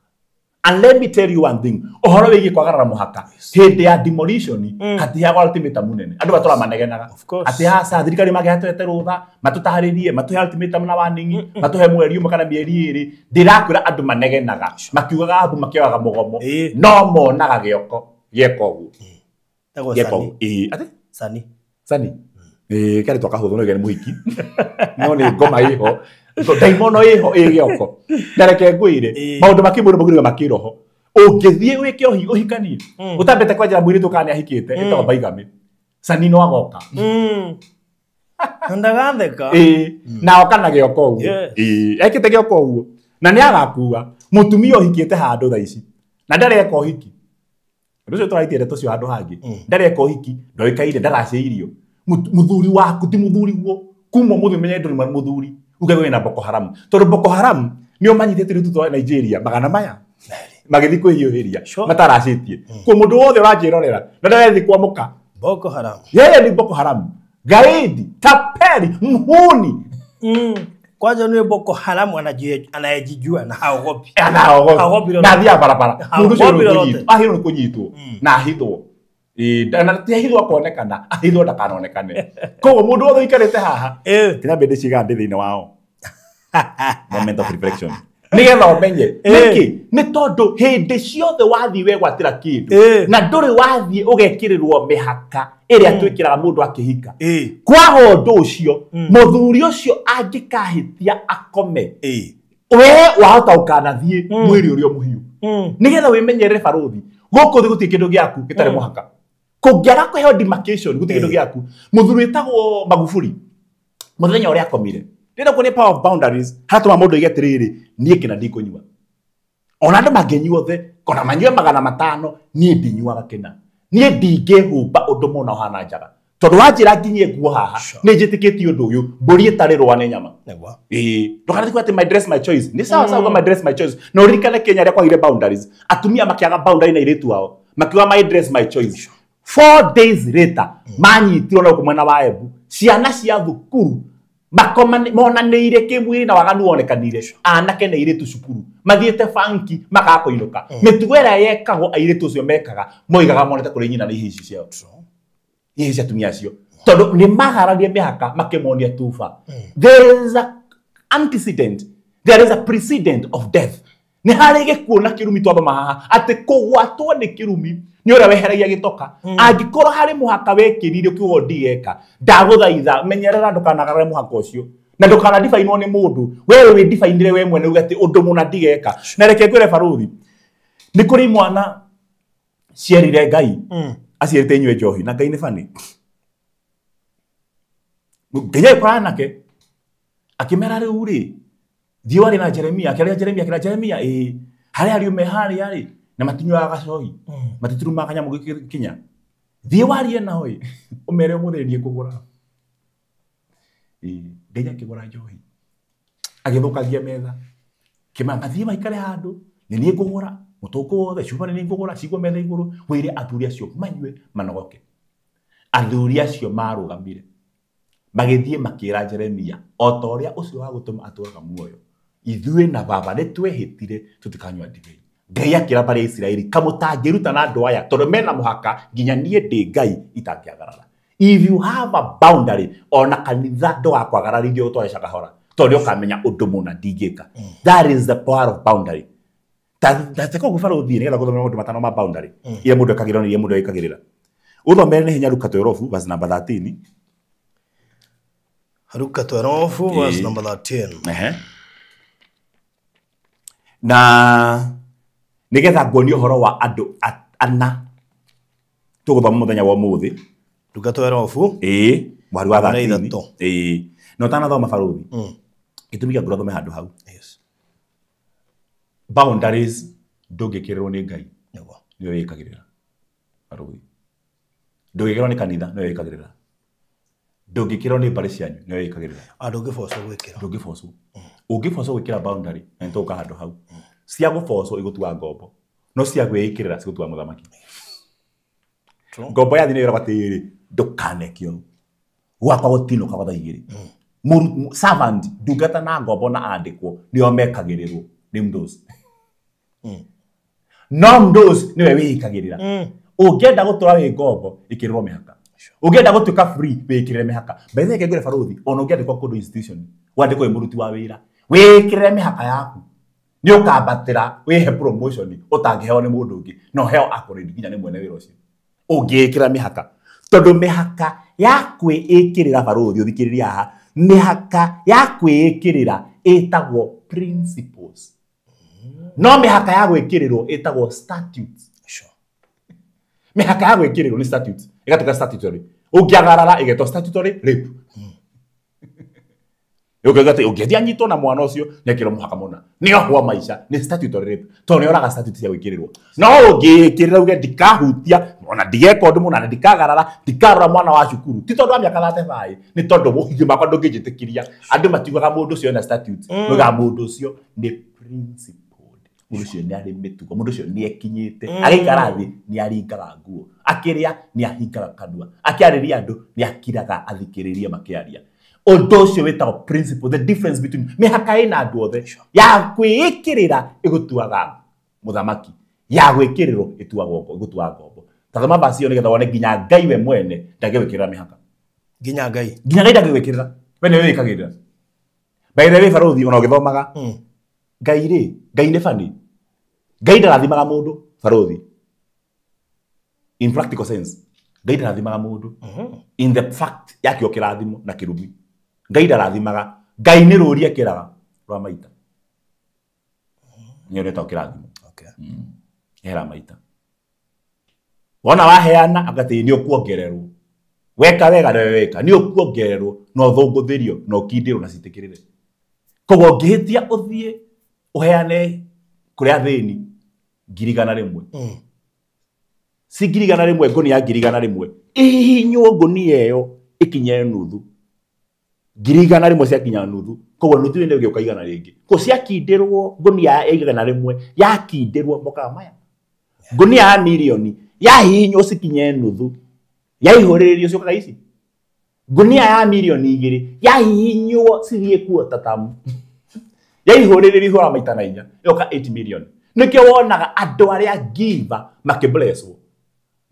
And let me tell you one thing, ũhoro wĩgiĩ kwagarara mũhaka hĩndĩ ya demolition hatiheagwo ultimatum mũnene andũ matũra manegenaga atĩ aca thirikari mangĩatũhete rũtha matũtaharĩrie matũhe ultimatum na warning matũhe mweri ũmwe kana mĩeri ĩrĩ ndĩrakwĩra andũ manegenaga makiugaga ambu makĩoyaga mũgomo no monaga gĩoko gĩeka ũguo gĩeka ũguo atĩ sani sani kare twakahũthwo no nĩ mũhiki no nĩ ngoma ĩho ndaimono ĩho ĩ gĩoko na reke ngwĩre maũndũ makĩmwĩrĩ maugire makĩroho ũngĩthiĩ wĩke ũhikanie ũtambĩte kwanjĩra mũirĩtu kana nĩahikĩte ĩtagwo baigame sani no agoka ndagatheka na oka na gĩoko ũguo ekĩte gĩoko ũguo na nĩ agakua mũtumia ũhikĩte handũ thaa ici na ndareka ũhiki ũndũ ũcio tũraitie ndeto ũcio handũ hangĩ ndareka ũhiki ndoĩkaine ndaracĩirio muthuri waku ti muthuri guo kuma muthi menye nduri muthuri uge wina Boko Haram tondu Boko Haram nio manyitite ritu twa Nigeria magana maya magithi kwihiuhiria mataracitie ko mundu wothe uranjirorera na ndarethi kwamuka Boko Haram yeye ni Boko Haram gaidi tapeli mhuni kwanza ni Boko Haram anayejijua na haogopi anaogopi na thia barabara mundu ucio ahirwo ni kunyitwo na ahithwo na ti ahithwo akonekana ahithwo ndakanonekane koguo mundu wothe ũikarĩte haha ndĩrambia ndĩciga ndĩ thĩinĩ wao moment of reflection nĩgetha ũmenye nĩkĩ nĩ tondũ hĩndĩ ciothe wathiĩ wegwatĩra kĩndũ na ndũrĩ wathiĩ ũgekĩrĩrwo mĩhaka ĩrĩa twĩkĩraga mũndũ akĩhika kwaga ũndũ ũcio mũthuri ũcio angĩkahĩtia akome we wahota ũkanathiĩ mwĩrĩ ũrĩa mũhiũ nĩgetha wĩmenyerere barũthi gũkũ thĩ gũtirĩ kĩndũ gĩaku gĩtarĩ mũhaka kũngĩaga kũheo demarcation gũtirĩ kĩndũ gĩaku mũthuri wĩtagwo Magufuli mũthenya ũrĩa akomire ndĩrenda kuonia power of boundaries haratũma mũndũ oige atĩrĩrĩ niĩ kĩna ndikũnyua ona andũ mangĩnyua othe ona manyue 500 niĩ ndinyuaga kĩna niĩ ndingĩhumba ũndũ mũna ũhana njaga tondũ wanjĩra nginyie nguo haha nĩ njĩtĩkĩtie ũndũ ũyũ mbũri ĩtarĩ rũa nĩ nyama ndũkanathiĩ kuga atĩ my dress my choice nĩ sawa sawa my dress my choice na ũririkane Kenya rĩa kwagire boundaries atumia makĩaga boundary na airĩtu ao makiuga my dress my choice 4 days later manyitirwo na mwena wa Embu ciana cia thukuru monanĩire kĩmwĩrĩ na waganu wonekanire anake na airĩtu cukuru mathiĩte banki makaga kũinũka mĩtugo ĩrĩa yekagwo airĩtu ũcio mekaga moigaga monete kũrĩ nyina na ihĩĩ ici ciao ihĩĩ cia atumia acio tondũ nĩ magararie mĩhaka makĩmonia tuba. There is a antecedent, there is a precedent of death nĩ harĩ gĩkuũ na kĩrumi twamba haha atĩ kũgwatwo nĩ kĩrumi nĩ ũrĩa weheragia gĩtoka angĩkorwo harĩ mũhaka wekĩrire ũkiuga ndigeka ndagũthaitha menyerera ndũkanagarare mũhaka ũcio na ndũkanadibainwo nĩ mũndũ wewe wĩdibainire we mwene uge atĩ ũndũ mũna ndigeka na reke ngwĩre barũthi nĩ kũrĩ mwana cierire Ngai acierĩte inyue njohi na Ngai nĩ bani Ngai agĩkora anake akĩmera rĩu rĩ thiĩ warĩ na Jeremia akĩaria Jeremia akĩra Jeremia ĩĩ harĩa ariũ me harĩa rĩ na matinyuaga gacohi matiturumaga kanyamũ gĩkinya thiĩ warie nao ĩ ũmere ũmũthĩ niĩ ngũgũra Ngai akĩgũra njohi agĩthũkagia metha kĩmera mathiĩ maikare handũ nĩ niĩ ngũgũra mũtũngũ wothe cuba nĩ niĩ ngũgũra cigwo metha igũrũ wĩre athuri acio manyue manogoke athuri acio marũgamire magĩthiĩ makĩra Jeremia o ta ũrĩa ũcio wa gũtũma atũraga muoyo ithuĩ na baba nĩ twehĩtire tũtikanyua ndibei Ngai akĩra mbarĩ ya Isiraeli kamũtangĩruta na andũ aya tondũ mena mũhaka nginya niĩ ndĩ Ngai itangĩagarara. If you have a boundary ona kanitha ndũgakwagararithio ũtware cakahora tondũ nĩ ũkamenya ũndũ mũna ndingĩka. That is the power of boundary. Tateka ũguo barũthi nĩgetha gũthomera maũndũ matano ma boundary iria mũndũ ekagĩrĩra na iria mũndũ ekagĩrĩra ũthomere nĩ hinya Luka 12 verse number 13. Luka 12 verse number 13. Na nigetha nguonie ũhoro wa andũ ana tũgũthoma mũthenya wa ũmũthĩ. Luka 12 ĩĩ mweri wa 13 ĩĩ Na ũtanathoma barũthi. Gĩtũmi kĩa ngũrwo thome handũ hau. Yes. Boundaries ndũngĩkĩrĩrwo nĩ Ngai. Nĩguo. Nĩwe wĩkagĩrĩra. Barũthi. Ndũngĩkĩrĩrwo nĩ kanitha, nĩwe wĩkagĩrĩra. Ndũngĩkĩrĩrwo nĩ mbarĩ cianyu, nĩwe wĩkagĩrĩra. Ndũngĩbocwo gwĩkĩra. Ndũngĩbocwo. Ũngĩbocwo gwĩkĩra boundary, na nĩtũgũka handũ hau. Cia gũbocwo igũtua ngombo. No cia gwĩĩkĩrĩra cigũtua mũthamaki. Ngombo yathi nĩ ĩragwo atĩrĩrĩ, ndũkaneke ũũ. Gwakwa gũtinũka gwa thaa igĩrĩ. Servant, ndungata na ngombo na andĩkwo nĩo mekagĩrĩrwo nĩ mdosi. No mdosi nĩwe wĩĩkagĩrĩra. Ũngĩenda gũtũra wĩ ngombo, ĩkĩrĩrwo mĩhaka. Ũngĩenda gũtuĩka free, wĩĩkĩrĩre mĩhaka. By the way, ngwĩre barũthi, ona ũngĩandĩkwo kũndũ institution, wandĩkwo wĩ mũruti wa wĩra, wĩĩkĩrĩre mĩhaka yaku. Nĩ ũkambatĩra wĩhe promotion ũtangĩheo nĩ mũndũ ũngĩ, na ũheo accolade nginya nĩ mwene wĩra ũcio. Ũngĩĩkĩra mĩhaka. Tondũ mĩhaka ya kwĩĩkĩrĩra barũthi, ũthikĩrĩria haha, mĩhaka ya kwĩĩkĩrĩra ĩtagwo principles. No mĩhaka ya gwĩkĩrĩrwo ĩtagwo statutes. Sure. Mĩhaka ya gwĩkĩrĩrwo nĩ statutes. Ĩgatuĩka statutory. Ũngĩagarara ĩgetwo statutory rape. Ũngĩuga atĩ ũngĩthiĩ anyitwo na mwana ũcio nĩekĩrwo mũhaka mũna. Nĩohwo maica, nĩ statutory rape. Tondũ nĩoraga statute cia gwĩkĩrĩrwo. No ũngĩĩkĩrĩra uge ndikahutia, ona ndigeka ũndũ mũna, na ndikagarara, ndikarora mwana wa cukuru. Ti tondũ wa mĩaka 35, nĩ tondũ ũgima wakwa ndũngĩnjĩtĩkĩria. Andũ matiugaga mũndũ ũcio ena statute. Maugaga mũndũ ũcio nĩ principled. Mũndũ ũcio nĩ arĩ mĩtugo, mũndũ ũcio nĩ ekinyĩte. Agĩikara thĩ nĩ aringaga nguo. Akĩrĩa nĩ ahingaga kanua. Akĩarĩria andũ nĩ akiraga athikĩrĩrie makĩaria. Ũndũ ũcio wĩtagwo principle, the difference between mĩhaka ĩna andũ othe. Ya kwĩĩkĩrĩra ĩgũtuaga mũthamaki, ya gwĩkĩrĩrwo ĩtuagwo ĩgũtuaga ngombo. Ta thoma verse ĩyo nĩgetha wone nginya Ngai we mwene ndangĩgwĩkĩrĩra mĩhaka. Nginya Ngai. Nginya Ngai ndangĩgwĩkĩrĩra. We nĩwe wĩkagĩrĩra. By the way, barũthi ona ũgĩthomaga, Ngai rĩ, Ngai nĩ bani. Ngai ndarathimaga mũndũ, barũthi. In practical sense, Ngai ndarathimaga mũndũ. In the fact yakĩo kĩrathimo na kĩrumi. Ngai ndarathimaga. Ngai nĩ rũri ekĩraga rwa maita. Nĩ ũretwo kĩrathimo. Okay. Hera maita. Wona waheana agatĩ nĩ ũkuongererwo. Weka wega na weka nĩ ũkuongererwo na ũthũngũthĩrio na ũkindĩrwo na citĩkĩrĩre. Koguo ũngĩhĩtia ũthiĩ ũheane kũrĩ athĩni 100,000. Si 100,000 ngũnia 100,000. Ĩhihinywo ngũnia ĩyo ĩkinye nuthu. 100,000 ciakinya nuthu. Koguo nuthu ĩno ĩgĩũka 100 rĩngĩ. Koguo ciakindĩrwo ngũnia ya 100 yakindĩrwo mokaga maya. Ngũnia ya mirioni yahihinywo cikinye nuthu. Yaihũrĩrĩrio ciũkaga ici. Ngũnia ya mirioni 2 yahihinywo cithiĩ kuota tamu. Yaihũrĩrĩrio ihũra maita na inya ĩgoka 8 million. Nĩkĩo wonaga andũ arĩa giver makĩblesswo.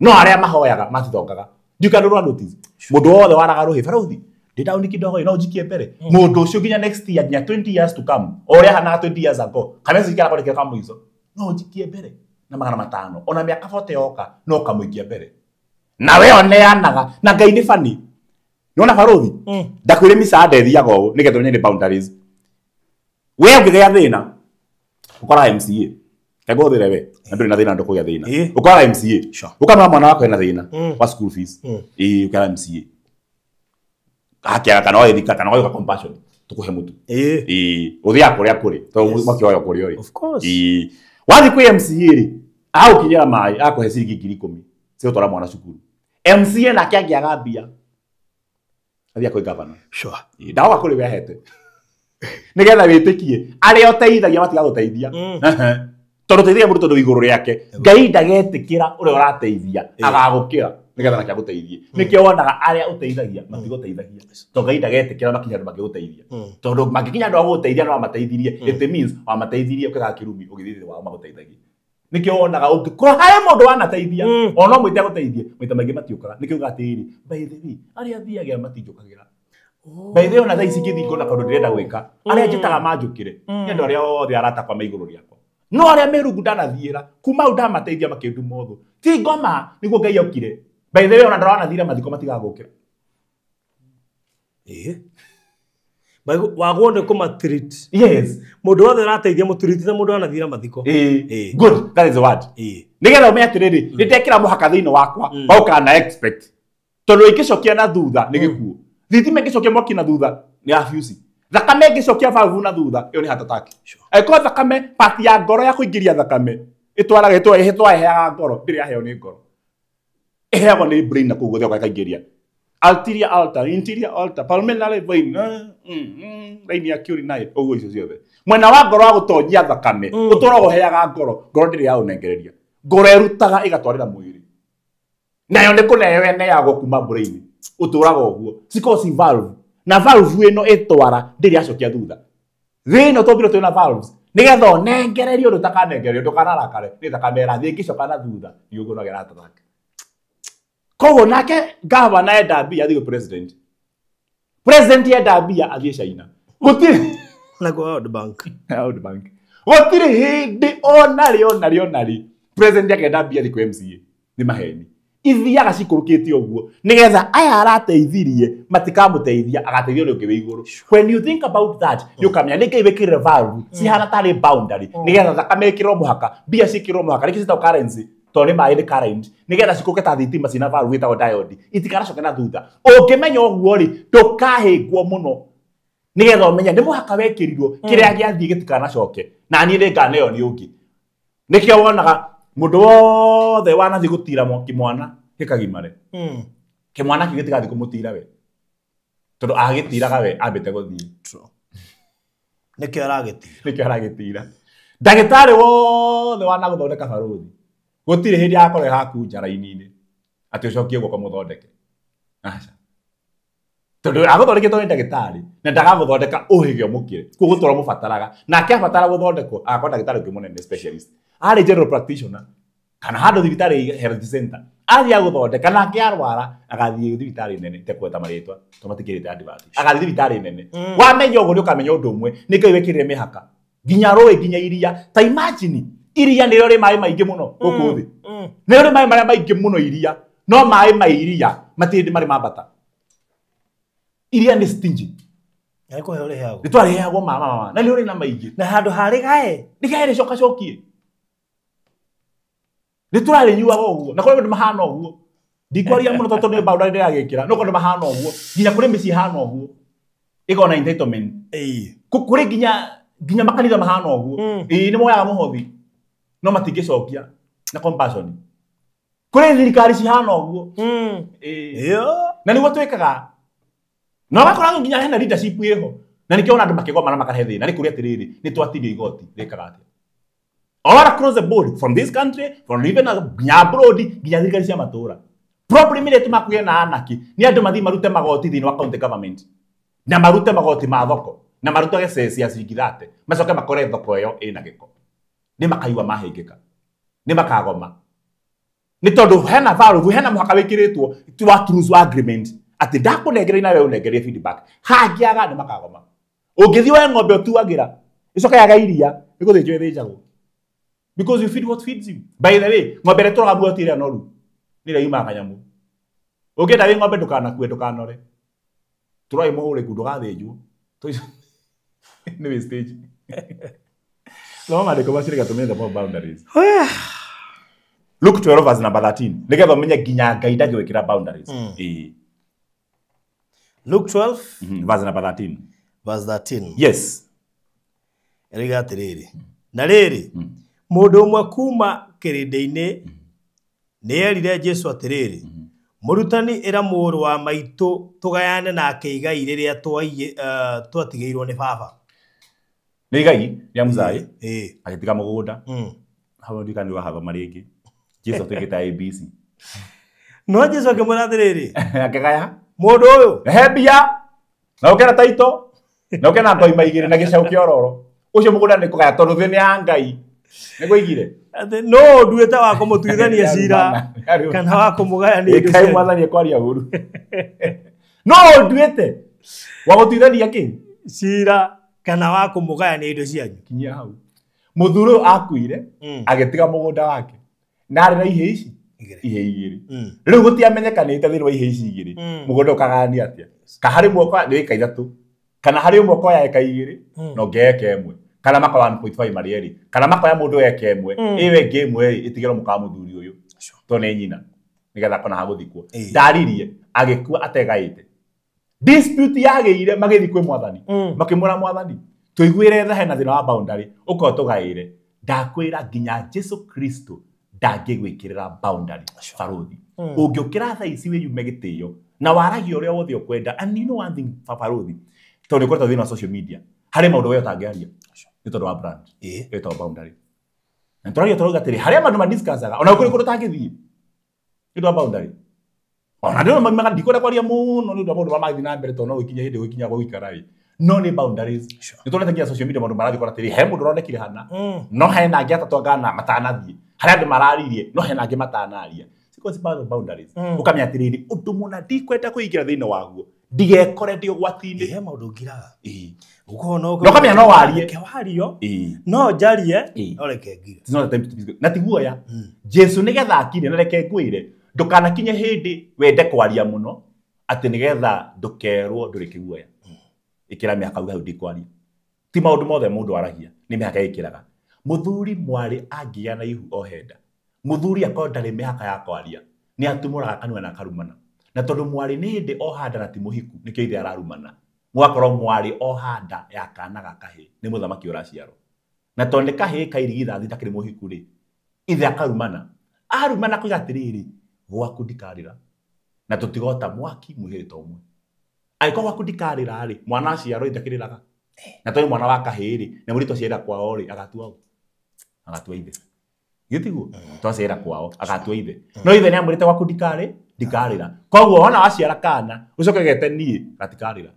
No arĩa mahoyaga matithongaga. Ndiũĩ kana ndũra notice. Mũndũ wothe waraga rũhĩ barũthi. Ndĩ down kidogo no njikie mbere. Mũndũ ũcio nginya next year nginya 20 years to come. O ũrĩa ahanaga 20 years ago. Kameci kara kore ka mũico. No njikie mbere na 500. Ona mĩaka 40 yoka no kamũikia mbere. Na we oneanaga na Ngai nĩ bani. Nĩwona barũthi? Ndakwĩre misaada ĩthiaga ũũ nĩgetha ũmenye nĩ boundaries. We ũngĩgĩa thĩna ũkoraga MCA. Ngũthĩre we, na ndũrĩ na thĩna ndũkũgĩa thĩna. Ũkoraga MCA. Ũkamwĩra mwana wakwa ena thĩna wa school fees. Ĩĩ ũkera MCA. Akĩaga kana ũgĩthika kana ũgĩka compassion tũkũhe mũtu. Ĩĩ ũthiaga kũrĩa kũrĩ tondũ makĩoya kũrĩa ũrĩ. Of course. Ĩĩ wathiĩ kwĩ MCA rĩ, agũkinyĩra maĩ akũhe ciringi 10,000 cigũtwara mwana cukuru. MCA nake angĩaga mbia athiĩ kwĩ governor. Sure. Ndawa kũrĩ we ahete. Nĩgetha wĩtĩkie arĩa ũteithagia matigagũteithia. Tondũ ũteithagia mũndũ tondũ igũrũ rĩake. Ngai ndagetĩkĩra ũrĩa ũrateithia agagũkĩra nĩgetha nake agũteithie. Nĩkĩo wonaga arĩa ũteithagia matigũteithagia. Tondũ Ngai ndagetĩkĩra makinya andũ mangĩgũteithia. Tondũ mangĩkinya andũ a gũgũteithia no amateithirie. It means wamateithirie ũkĩgaga kĩrumi ũgĩthiĩ thĩ wao magũteithagie. Nĩkĩo wonaga ũngĩkorwo harĩ mũndũ wanateithia ona mwĩte agũteithie maita maingĩ matiũkaga. Nĩkĩo ugaga atĩrĩrĩ, by the way arĩa thiagĩra matinjũkagĩra. By the way ona thaa ici ingĩthiĩ ngona kaũndũ ndĩrenda gwĩka arĩa njĩtaga manjũkĩre nĩ andũ arĩa othe aratakwa me igũrũ rĩakwa. No arĩa me rungu ndanathiĩra kuma hau ndamateithia makĩnduma ũthũ. Ti ngoma nĩguo Ngai okire. By the way ona ndoranathire mathiko matigagũkĩra. Ĩĩ. Wagwo nĩ kũmatreat. Yes. Mũndũ wothe ũrateithia mũtreat ta mũndũ anathira mathiko. Ĩĩ. Good, that is the word. Ĩĩ. Nĩgetha ũmenye atĩrĩrĩ, nĩndekĩra mũhaka thĩinĩ wakwa wa gũkana expect. Tondũ ingĩcokia na thutha nĩ gĩkuũ. Thitima ĩngĩcokia mwaki na thutha Nĩ ya fuse. Thakame ĩngĩcokia valve na thutha, ĩyo nĩ heart attack. Angĩkorwo thakame part ya ngoro ya kũingĩria thakame ĩtwaraga ĩheaga ngoro, ndĩrĩ yaheo nĩ ngoro. Ĩheagwo nĩ brain na kũu guothe ĩkaingĩria. Arteria alta, interior alta, pulmonary vein, line ya urinary, ũguo icio ciothe. Mwena wa ngoro wa gũtonyia thakame, ũtũraga ũheaga ngoro, ngoro ndĩrĩ yaũnengereria. Ngoro ĩrutaga ĩgatwarĩra mwĩrĩ. Nayo nĩ kũneo ĩneagwo kuma brain. Ũtũraga ũguo. Cikoragwo ci valve. Na valve ĩno ĩtwara ndĩrĩ yacokia thutha. Thĩ ĩno tũmbirwo twĩna valves. Nĩgetha ũnengererio ũndũ ũtakanengererio, ndũkanarakare, nĩ thakame ĩrathiĩ ĩngĩcoka na thutha, nĩũguo no heart attack. Koguo nake gavana enda mbia athiĩ gwĩ president. President enda mbia athiĩ China. Gũtirĩ Na kwa World Bank. World Bank. Gũtirĩ hĩndĩ ona rĩ ona rĩ ona rĩ president akenda mbia athiĩ kwĩ MCA. Nĩ maheni. Ithiaga cikũrũkĩte ũguo nĩgetha aya arateithirie matikamũteithia, agateithio nĩ ũngĩ wĩ igũrũ. When you think about that, nĩ ũkamenya nĩ Ngai wĩkĩrire valve cihana tarĩ boundary nĩgetha thakame ĩkĩrwo mũhaka, mbia ciĩkĩrwo mũhaka, nĩkĩo ciĩtagwo currency, tondũ nĩ maĩ nĩ current, nĩgetha cikũrũke ta thitima cina valve ĩtagwo diode, itikanacoke na thutha. Ũngĩmenya ũguo rĩ, ndũkahĩngwo mũno, nĩgetha ũmenye nĩ mũhaka wekĩrirwo kĩrĩa gĩathiĩ gĩtikanacoke, na niĩ nĩnganeo nĩ ũngĩ. Nĩkĩo wonaga mũndũ wothe wanathiĩ gũtira kĩmwana gĩkagimare, kĩmwana kĩu gĩtigathiĩ kũmũtira we, tondũ agĩtiraga we ambĩte gũthiĩ. Nĩkĩo aragĩtira. Nĩkĩo aragĩtira. Ndagĩtarĩ wothe wanagũthondeka barũthi, gũtirĩ hĩndĩ agakorwo haku njara-inĩ atĩ ũcokie guoko mũthondeke. Aca. Tondũ agũthondeketwo nĩ ndagĩtarĩ na ndagagũthondeka ũhĩge ũmũkĩre, koguo gũtũra mũbataraga. Nake abatara gũthondekwo agakorwo ndagĩtarĩ ũngĩ mũnene specialist, arĩ general practitioner kana handũ thibitarĩ health center, athiĩ agũthondeka, nake arwara agathiĩ thibitarĩ nene, itekũgweta marĩtwa tondũ matikĩrĩte advert, agathiĩ thibitarĩ nene. Wamenya ũguo nĩ ũkamenya ũndũ ũmwe, nĩ Ngai wĩkĩrire mĩhaka nginya rũĩ nginya iria. Ta imagine iria nĩrĩo rĩ maĩ maingĩ mũno gũkũ thĩ, nĩrĩo rĩ maĩ marĩa maingĩ mũno iria, no maĩ ma iria matirĩ hĩndĩ marĩ mambata. Iria nĩ stingy. Na nĩ kũheo rĩheagwo. Nĩ twarĩheagwo mama, na nĩrĩo rĩ na maingĩ. Na handũ harĩ gae. Rĩgae rĩcokacokie. Nĩ tũrarĩnyuaga ũguo, na kũrĩ andũ mahana ũguo. Ndikwaria mũno tondũ nĩ boundary ndĩragĩkĩra, no kũrĩ andũ mahana ũguo, nginya kũrĩ mĩciĩ ĩhana ũguo. Ĩkoragwo na entitlement. Kũrĩ nginya makanitha mahana ũguo. Ĩĩ, nĩ moyaga mũhothi, no matingĩcokia na compassion. Kũrĩ thirikari cihana ũguo. Ĩĩ. Na nĩguo twĩkaga. Na ũgakora nginya hena leadership ĩho. Na nĩkĩo ona andũ makĩgoma na makarehe thĩna, nĩ kũrĩa atĩrĩrĩ, nĩ twatirio igoti, rĩkaga atĩa? All across the board, from this country, from even nginya abroad, nginya thirikari cia matũra. Problem ĩrĩa ĩtũmaga kũgĩe na anarchy nĩ andũ mathiĩ marute magoti thĩinĩ wa county government, na marute magoti ma thoko, na marutage ceci ya ciringi 30, macoke makore thoko ĩyo ĩna gĩko. Nĩ makaigua mahĩngĩka, nĩ makagoma. Nĩ tondũ hena valve, hena mũhaka wĩkĩrĩtwo wa truce agreement, atĩ ndakũnengereria nawe ũnengererie feedback. Hangĩaga nĩ makagoma. Ũngĩthiĩ woe ng'ombe ũtuagĩra, ĩcoke yaga iria, nĩ gũthĩnjwo ĩthĩnjagwo. Because you feed what feeds you. By the way, ng'ombe ĩrĩa ĩtũraga muoyo ti ĩrĩa noru, nĩ ĩrĩa yumaga kanyamũ. Ũngĩenda wĩ ng'ombe ndũkanakue, ndũkanore. Tũra wĩ mũhũrĩku, ndũgathĩnjwo. Nĩ wastage. Thoma maandĩko macio nĩgetha tũmenye the boundaries. Luke 12 verse number 13. Nĩgetha ũmenye nginya Ngai ndangĩgwĩkĩra boundaries. Ĩĩ. Luke 12 Verse number 13. Verse 13. Yes. Ĩroiga atĩrĩrĩ, na rĩrĩ, mũndũ ũmwe kuma kĩrĩndĩ-inĩ nĩ erire Jesũ atĩrĩrĩ, mũrutani, ĩra mũrũ wa maitũ tũgayane nake igai rĩrĩa twatigĩirwo nĩ baba. Nĩ igai rĩa mũzai, agĩtiga mũgũnda. Hau ndikana nĩ wahathoma rĩngĩ. Jesũ atuĩkĩte ABC. No Jesũ akĩmwĩra atĩrĩrĩ, akĩgaya mũndũ ũyũ, he mbia, na ũke na taito, na ũke na ngoima igĩrĩ na gĩcaũ kĩororo. Ũcio mũgũnda nĩ kũgaya tondũ thĩ nĩ ya Ngai. Nĩguo aigire. Atĩ no nduĩte wa kũmũtuithania cira kana wa kũmũgayania indo Ĩkai cianyu. mwathani ekwaria ũru. No nduĩte wa gũtuithania kĩ? Cira kana wa kũmũgayania indo cianyu. Kinyia hau. Mũthuri ũyũ akuire, agĩtiga mũgũnda wake. Na arĩ na ihĩĩ ici? Ihĩĩ igĩrĩ. Rĩu gũtiamenyekanĩte thĩinĩ wa ihĩĩ ici igĩrĩ. Mũgũnda ũkagayania atĩa? Ka harĩ ũmwe nĩ ĩka ithatũ. Kana harĩ ũmwe ũkoya ĩka igĩrĩ, na ũngĩ eka ĩmwe. Kana makoya 1.5 marĩ erĩ. Kana makoya mũndũ eka ĩmwe, ĩyo ĩngĩ ĩmwe rĩ, ĩtigĩrwo mũka wa mũthuri ũyũ. Tondũ nĩ nyina. Nĩgetha akona ha gũthikwo. Ndaririe, agĩkua ategaĩte. Dispute yagĩire magĩthiĩ kwĩ mwathani. Makĩmwĩra mwathani, tũiguĩre tha hena thĩna wa boundary, ũkorwo tũgaĩre. Ndakwĩra nginya Jesu Kristo ndangĩgwĩkĩrĩra boundary baruthi. Ũngĩũkĩra thaa ici wĩyume gĩtĩo na waragia ũrĩa wothe ũkwenda. And you know one thing, baruthi, tondũ nĩ ũkoretwo thĩinĩ wa social media, harĩ maũndũ we ũtangĩaria nĩ tondũ wa brand, ĩtagwo boundary. Na tũraria tũrauga atĩrĩ, harĩa andũ madiscussaga ona kũrĩ kũndũ ũtangĩthiĩ nĩ ũndũ wa boundary. Ona ndĩrona maumaga ndikwenda kwaria mũno nĩ ũndũ wa maũndũ marĩa marathiĩ na mbere tondũ no gũkinye hĩndĩ gũkinya gũikara ĩ. No nĩ boundaries. Nĩ tuonete nginya social media maũndũ marathiĩ kora atĩrĩ, he mũndũ ũronekire hana, no hena angĩ atatũ angana matanathiĩ. Harĩa andũ mararirie, no hena angĩ matanaria. Because part of boundaries. Ũkamenya atĩrĩrĩ, ũndũ mũna ndikwenda kũingĩra thĩinĩ waguo, ndigekore ndĩ ũgwati-inĩ. He maũndũ ngiraga. Ũkorwo no ũkamenya no warie. Reke wario. No njarie, no reke ngire. It's not a time to be. Na ti guoya. Jesu nĩgetha akire na reke ngwĩre, ndũkanakinye hĩndĩ wende kwaria mũno atĩ nĩgetha ndũkerwo ndũrĩ kĩguoya. Ĩkĩra mĩhaka uge hau ndikwaria. Ti maũndũ mothe mũndũ aragia, nĩ mĩhaka ĩkĩraga. Mũthuri mwarĩ angĩgĩa na ihu ohe nda. Mũthuri akorwo ndarĩ mĩhaka ya kwaria, nĩ atumũraga kanua na akarumana. Na tondũ mwarĩ nĩ hĩndĩ oha nda na ti mũhiku, nĩkĩo ithe ararumana. Mũgakorwo mwarĩ oha nda ya kana ga kahĩĩ, nĩ mũthamaki ũraciarwo. Na tondũ nĩ kahĩĩ kairigithathi ndakĩrĩ mũhiku rĩ, ithe akarumana. Arumana kuiga atĩrĩrĩ, gwaku ndikarĩra. Na tũtigota mwaki mwĩhĩrĩte ũmwe. Angĩkorwo gwaku ndikarĩra rĩ, mwana aciarwo ithe akĩrĩraga. Na tondũ mwana wa kahĩĩ rĩ, na mũirĩtu aciarĩra kwao rĩ, agatua ũ? Agatua ithe. Gĩtiguo? Twaciarĩra kwao, agatua ithe. No ithe nĩamwĩrĩte gwaku ndikarĩra. Koguo wona waciara kana, ũcoke gete niĩ, gatikarĩra.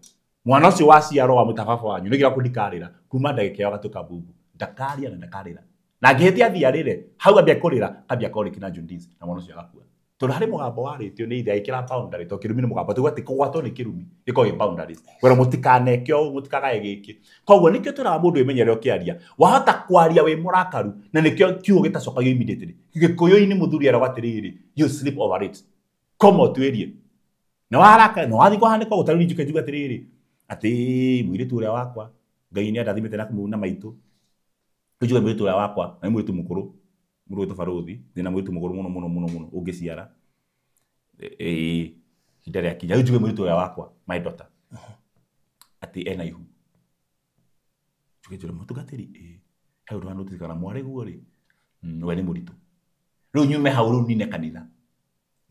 Mwana ũcio waciarwo wa mũta baba wanyu, nĩkĩo gwaku ndikarĩra. Kuma ndagĩka ĩyo agatuĩka bubu. Ndakaria na ndakarĩra. Na angĩhĩtia athiĩ arĩre, hau ambia kũrĩra, ambia colic na jaundice, na mwana ũcio agakua. Tondũ harĩ mũgambo warĩtio nĩ ithe agĩkĩra boundary, tondũ kĩrumi nĩ mũgambo. Tũguo atĩ kũgwatwo nĩ kĩrumi, gĩkoragwo kĩ boundaries. Kwĩrwo mũtikaneke ũũ, mũtikagae gĩkĩ. Koguo nĩkĩo twĩraga mũndũ wĩmenyerere ũkĩaria. Wahota kwaria wĩ mũrakaru, na nĩkĩo kiugo gĩtacokagio immediately. Gĩkũyũ-inĩ mũthuri eragwo atĩrĩrĩ, you sleep over it. Koma ũtuĩrie. Na waraka, na wathiĩ kũhanĩka ũguo, ta rĩu njuke njuge atĩrĩrĩ, atĩ mũirĩtu ũrĩa wakwa, Ngai nĩ andathimĩte na maitũ. Rĩu njuge mũirĩtu ũrĩa wakwa, na nĩ mũirĩtu mũkũrũ, mũndũ wĩtwo Barũthi, ndĩna mũirĩtu mũkũrũ mũno mũno mũno mũno ũngĩciara. Ihinda rĩakinya, rĩu njuge mũirĩtu ũrĩa wakwa, my daughter, atĩ ena ihu. Njuge njũre mũtungatĩri, he ũndũ wa notice kana mwarĩ guo rĩ, we nĩ mũritũ. Rĩu nyume hau rĩu nine kanitha.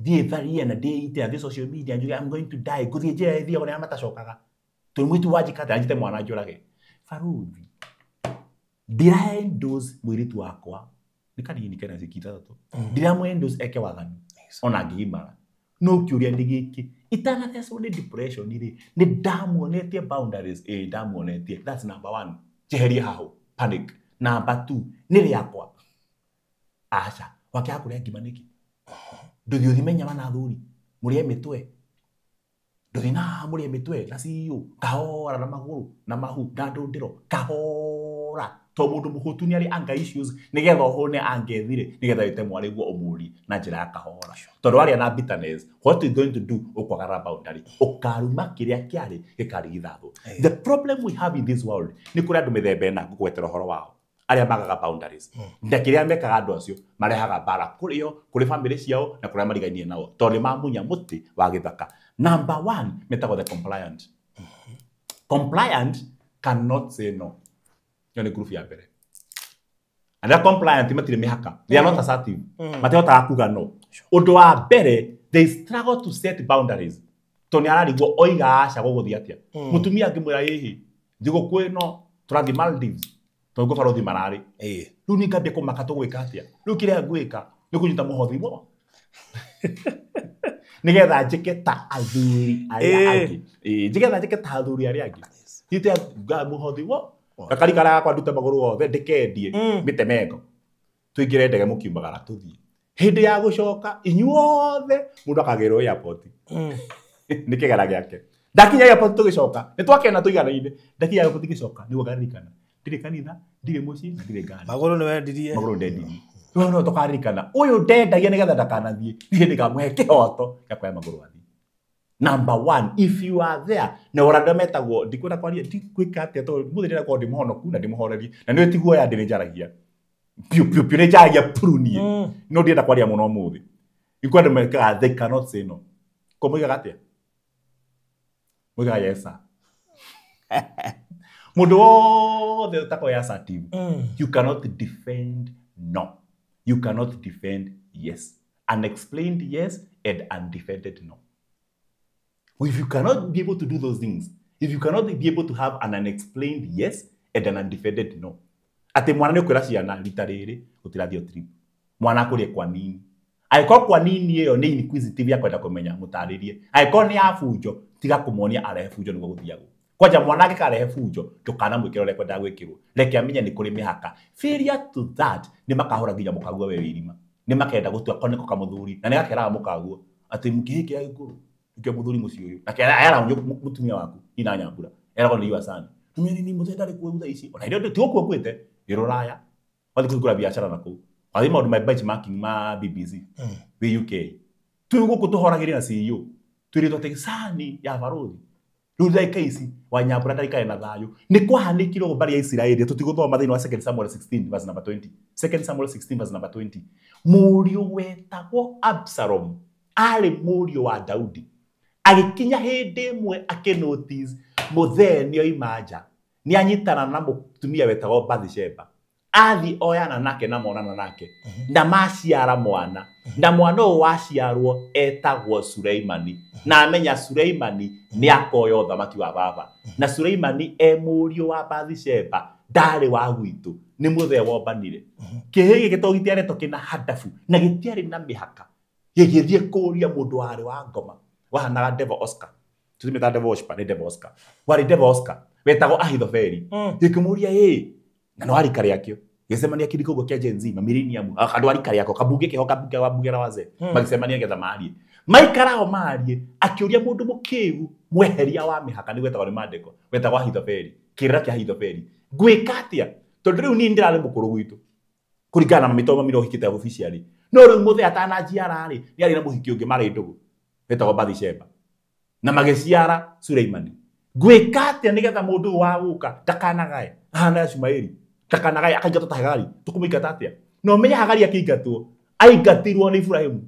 Thiĩ tharie na ndĩite na thiĩ social media njuge I'm going to die, ngũthiĩ njĩra ĩthiagwo na arĩa matacokaga. Tondũ mũirĩtu wanjĩka atĩa, anjĩte mwana njũrage. Barũthi, ndĩra endorse mũirĩtu wakwa, nĩ kanini kena ciiki ithathatũ. Ndĩramũ endorse eke waganu, ona angĩgimara. No kĩũria nĩ gĩkĩ, itanathecwo nĩ depression rĩ, nĩ ndamuonetie boundaries, ndamuonetie. That's number one. Njeherie hau, panic. Number two, nĩ rĩakwa. Aca, wakĩaga kũrĩa ngima nĩkĩ? Ndũthiĩ ũthime nyama na athuri, mũrĩe mĩtwe. Ndũthiĩ na haha mũrĩe mĩtwe na CEO, kahora na magũrũ, na mahu, na ndũndĩro, kahora. Tondũ mũndũ mũhũtu nĩ arĩ anger issues, nĩgetha ũhũne angethire, nĩgetha wĩte mwarĩ guo ũmũrie na njĩra ya kahora. Tondũ waria na bitterness, what you going to do, ũkwagarara boundary. Ũkaruma kĩrĩa kĩarĩ gĩkarigithathwo. The problem we have in this world, nĩ kũrĩ andũ mĩthemba ĩna ngũgwetera ũhoro wao. Arĩa magaga boundaries. Na kĩrĩa mekaga andũ acio, marehaga mbara kũrĩ o, kũrĩ family ciao, na kũrĩa marigainie nao. Tondũ nĩ mamunya mũtĩ wa gĩthaka. Number one, metagwo the compliant. Compliant cannot say no. Ĩyo nĩ group ya mbere. Arĩa compliant matirĩ mĩhaka. They are not assertive. Matihotaga kuga no. Ũndũ wa mbere, they struggle to set boundaries. Tondũ nĩ ararigwo oiga aca gũgũthiĩ atĩa. Mũtumia angĩmwĩra ĩhĩ, thigũkũ ĩno tũrathiĩ Maldives. Tondũ kwĩ barũthi mararĩ. Rĩu niĩ ngambia kũmaka tũgwĩka atĩa. Rĩu kĩrĩa ngwĩka nĩ kũnyita mũhothi wo. Nĩgetha njĩke ta athuri arĩa angĩ. Nĩgetha njĩke ta athuri arĩa angĩ. Nyite mũhothi wo. Gakarikara gakwa ndute magũrũ othe ndĩkendie mĩtemengo. Tũingĩre ndege mũkiumagara tũthiĩ. Hĩndĩ ya gũcoka inyuothe mũndũ akagĩrwo airport. Nĩ kĩgera gĩake. Ndakinya airport tũgĩcoka, nĩ twakena tũiganaine. Ndakinya airport ngĩcoka nĩguo ngaririkana. Ndirĩ kanitha, ndirĩ mũciĩ na ndirĩ ngari. Magũrũ nĩ wendirie. Magũrũ ndendirie. No no tũkaririkana. Ũyũ ndendagia nĩgetha ndakanathiĩ. Niĩ nĩngamũhe kĩhoto gĩa kuoya magũrũ athiĩ. Number one, if you are there, na ũrĩa metagwo, ndikwenda kwaria, ndikwĩka atĩa tondũ mũthĩ ndĩrenda korwo ndĩ mũhonoku na ndĩmũhorerie. Na nĩwe ti guoya ndĩ nĩnjaragia. Piũ piũ piũ nĩnjaragia puru niĩ. No ndienda kwaria mũno ũmũthĩ. Ikwenda mekaga they cannot say no. Ko moigaga atĩa? Muigaga yes sir. Mundu wothe utakorwo assertive, you cannot defend no. You cannot defend yes. Unexplained yes and undefended no. If you cannot be able to do those things, if you cannot be able to have an unexplained yes and an undefended no, ati mwana nĩ ũkwĩra ciana rita rĩrĩ gũtirathiĩ trip, mwana akũrie kwa nini, angĩkorwo kwa nini ĩyo nĩ inquisitive ya kwenda kũmenya mũtarĩrie, angĩkorwo nĩ ya bunjo tiga kũmuonia arehe bunjo nĩguo gũthiagwo. Kwanja mwana angĩkarehe bunjo ndũkanamwĩkĩre ũrĩa kwendaga gwĩkĩrwo, reke amenye nĩ kũrĩ mĩhaka. Failure to that nĩ makahũra nginya mũkaguo we wĩ irima, nĩ makenda gũtua ko nĩko kamũthuri na nĩ gakeraga mũkaguo atĩ kĩhĩ kĩa gĩkũrũ nĩkĩo mũthuri mũciĩ ũyũ na kera mũtumia waku ina nyambura eragwo nĩ yuacani tumia nini mũthee ndarĩ kuo thutha ici ona hĩndĩ ti gũkua akuĩte nĩ rũraya wathiĩ kũhingũra biacara na kũu wathiĩ maũndũ ma benchmarking ma BBC wĩ UK twĩ gũkũ tũhoragĩria na CEO twĩrĩtwo atĩ cani ya barothi rĩu ndagĩka ici Wanyambura ndarikare na thayũ. Nĩ kwahanĩkire ũguo mbarĩ ya Isiraeli tũtigũthoma thĩinĩ wa 2 Samuel 16 verse number 20. 2 Samuel 16 verse number 20. Mũriũ wetagwo Absalom arĩ mũriũ wa Daudi agĩkinya hĩndĩ ĩmwe akĩnotice mũthee nĩoima nja nĩanyitana na mũtumia wetagwo Bathsheba athi oyana nake na monana nake na maciara mwana na mwana ũyũ waciarwo etagwo Suleimani na amenya Suleimani nĩ akoya ũthamaki wa baba na Suleimani e mũriũ wa Bathsheba ndarĩ wa gwitũ nĩ mũthee wombanire. Kĩhĩ gĩkĩ to gĩtiaretwo kĩna hadabu na gĩtiarĩ na mĩhaka gĩgĩthiĩ kũria mũndũ warĩ wa ngoma wahanaga Devil Oscar tũtimĩtaga Devil Worshiper nĩ Devil Oscar warĩ Devil Oscar wetagwo Ahithofeli gĩkĩmũria ĩ na no arika rĩakĩo gĩcemania kĩriko ũguo kĩa Gen Z ma millennium andũ arika rĩako kabunge keho kabunge wa bunge la wazee magĩcemania ngetha marie maikarao marie akĩũria mũndũ mũkĩgu mweheria wa mĩhaka nĩ gwetagwo nĩ mandĩko wetagwo Ahithofeli kĩrĩra kĩa Ahithofeli ngwĩka atĩa tondũ rĩu niĩ ndĩrarĩ mũkũrũ gwitũ kũringana na mamĩto mami no ũhikĩte officially no rĩu mũthee atananjiara rĩ nĩ arĩ na mũhiki ũngĩ marĩ ndũgũ wetagwo Bathsheba na magĩciara Suleimani. Ngwĩka atĩa nĩgetha mũndũ ũyũ wa gũka ndakanagae ahana ya Shumaeli ndakanagae akaingatwo ta Hagari tũkũmũingata atĩa na ũmenye Hagari akĩingatwo aingatirwo nĩ Iburahĩmu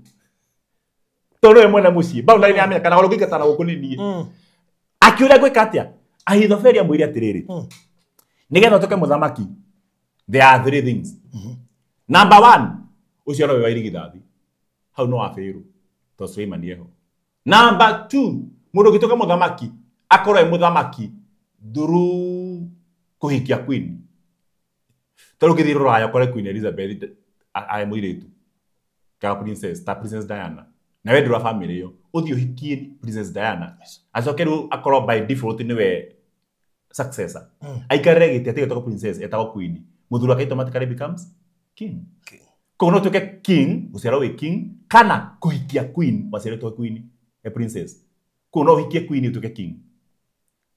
tondũ nĩwe mwene mũciĩ boundary nĩ amenya kana ũngĩingatana gũkũ nĩ niĩ akĩũria ngwĩka atĩa Ahithofeli amwĩre atĩrĩrĩ nĩgetha ũtuĩke mũthamaki there are three things. Number one ũciaro wĩ wa irigithathi hau no wabĩrwo tondũ Suleimani eho. Number two mũndũ ũngĩtuĩka mũthamaki akorwo e mũthamaki through kũhikia queen tondũ ũngĩthiĩ rũraya ũkore Queen Elizabeth arĩ mũirĩtu kana princess ta Princess Diana na we ndũra family ĩyo ũthiĩ ũhikie Princess Diana acoke rĩu akorwo by default nĩwe successor aikarĩre gĩtĩ atige princess etagwo queen mũthuri wake automatically becomes king. Koguo no ũtuĩke king gũciarwo wĩ king kana kũhikia queen waciarĩtwo queen a princess koguo no ũhikie queen ũtuĩke king.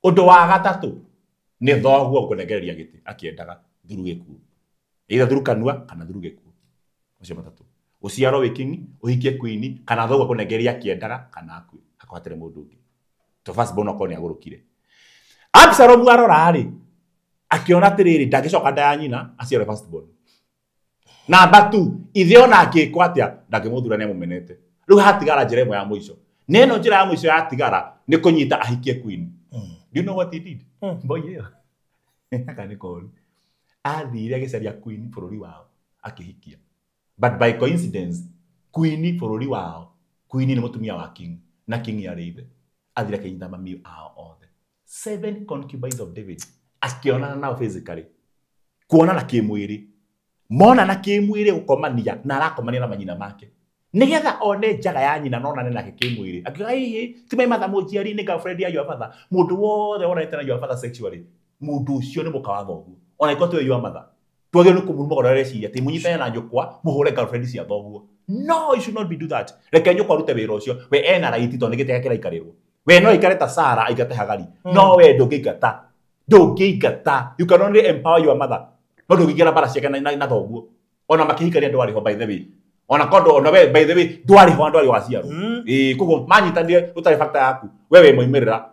Ũndũ wa gatatũ nĩ thoguo gũkũnengereria gĩtĩ akĩendaga through gĩkuũ either through kanua kana through gĩkuũ macio matatũ ũciarwo wĩ king ũhikie queen kana thoguo akũnengereria akĩendaga kana akue hakorwo hatarĩ mũndũ ũngĩ to first born okorwo nĩ agũrũkire. Absalomu arora rĩ akĩona atĩrĩrĩ ndangĩcoka nda ya nyina aciarwe first born. Number two ithe ona angĩkwo atĩa ndangĩmũthura nĩ amũmenete rĩu hatigara njĩra ĩmwe ya mũico na ĩno njĩra ya mũico yatigara nĩ kũnyita ahikie queen. Do you know what he did? Boy ĩyo aka nĩ koru athire agĩcaria queen bũrũri wao akĩhikia but by coincidence queen bũrũri wao queen nĩ mũtumia wa king na king yarĩ ithe athire akĩnyita mami ao othe 7 concubines of David akĩonana nao physically kuonana kĩmwĩrĩ monana kĩmwĩrĩ gũkomania na arakomania na manyina make nĩgetha one njaga ya nyina nonane nake kĩmwĩrĩ akiuga hihi ti my mother mũnjiari nĩ girlfriend ya your father mũndũ wothe wonanĩte na your father sexually mũndũ ũcio nĩ mũka wa thoguo ona ĩkorwo tiwe your mother twagĩrĩirwo nĩ kũmũruma ũrĩa ũreciria atĩ mũnyitane na nyũkwa mũhũre girlfriend cia thoguo. No, you should not be do that. Reke nyũkwa arute wĩra ũcio we ena right tondũ nĩ gĩtĩ gĩake kĩraikarĩrwo we no aikare ta Sara aingate Hagari no we ndũngĩingata ndũngĩingata you can only empower your mother no ndũngĩingĩra mbara ciake na thoguo ona makĩhikania ndwarĩ ho by the way ona kondo ona we by the way ndwarĩ ho andũ arĩa waciarwo ĩĩ koguo manyitanire ũtarĩ factor yaku we wĩ moimĩrĩra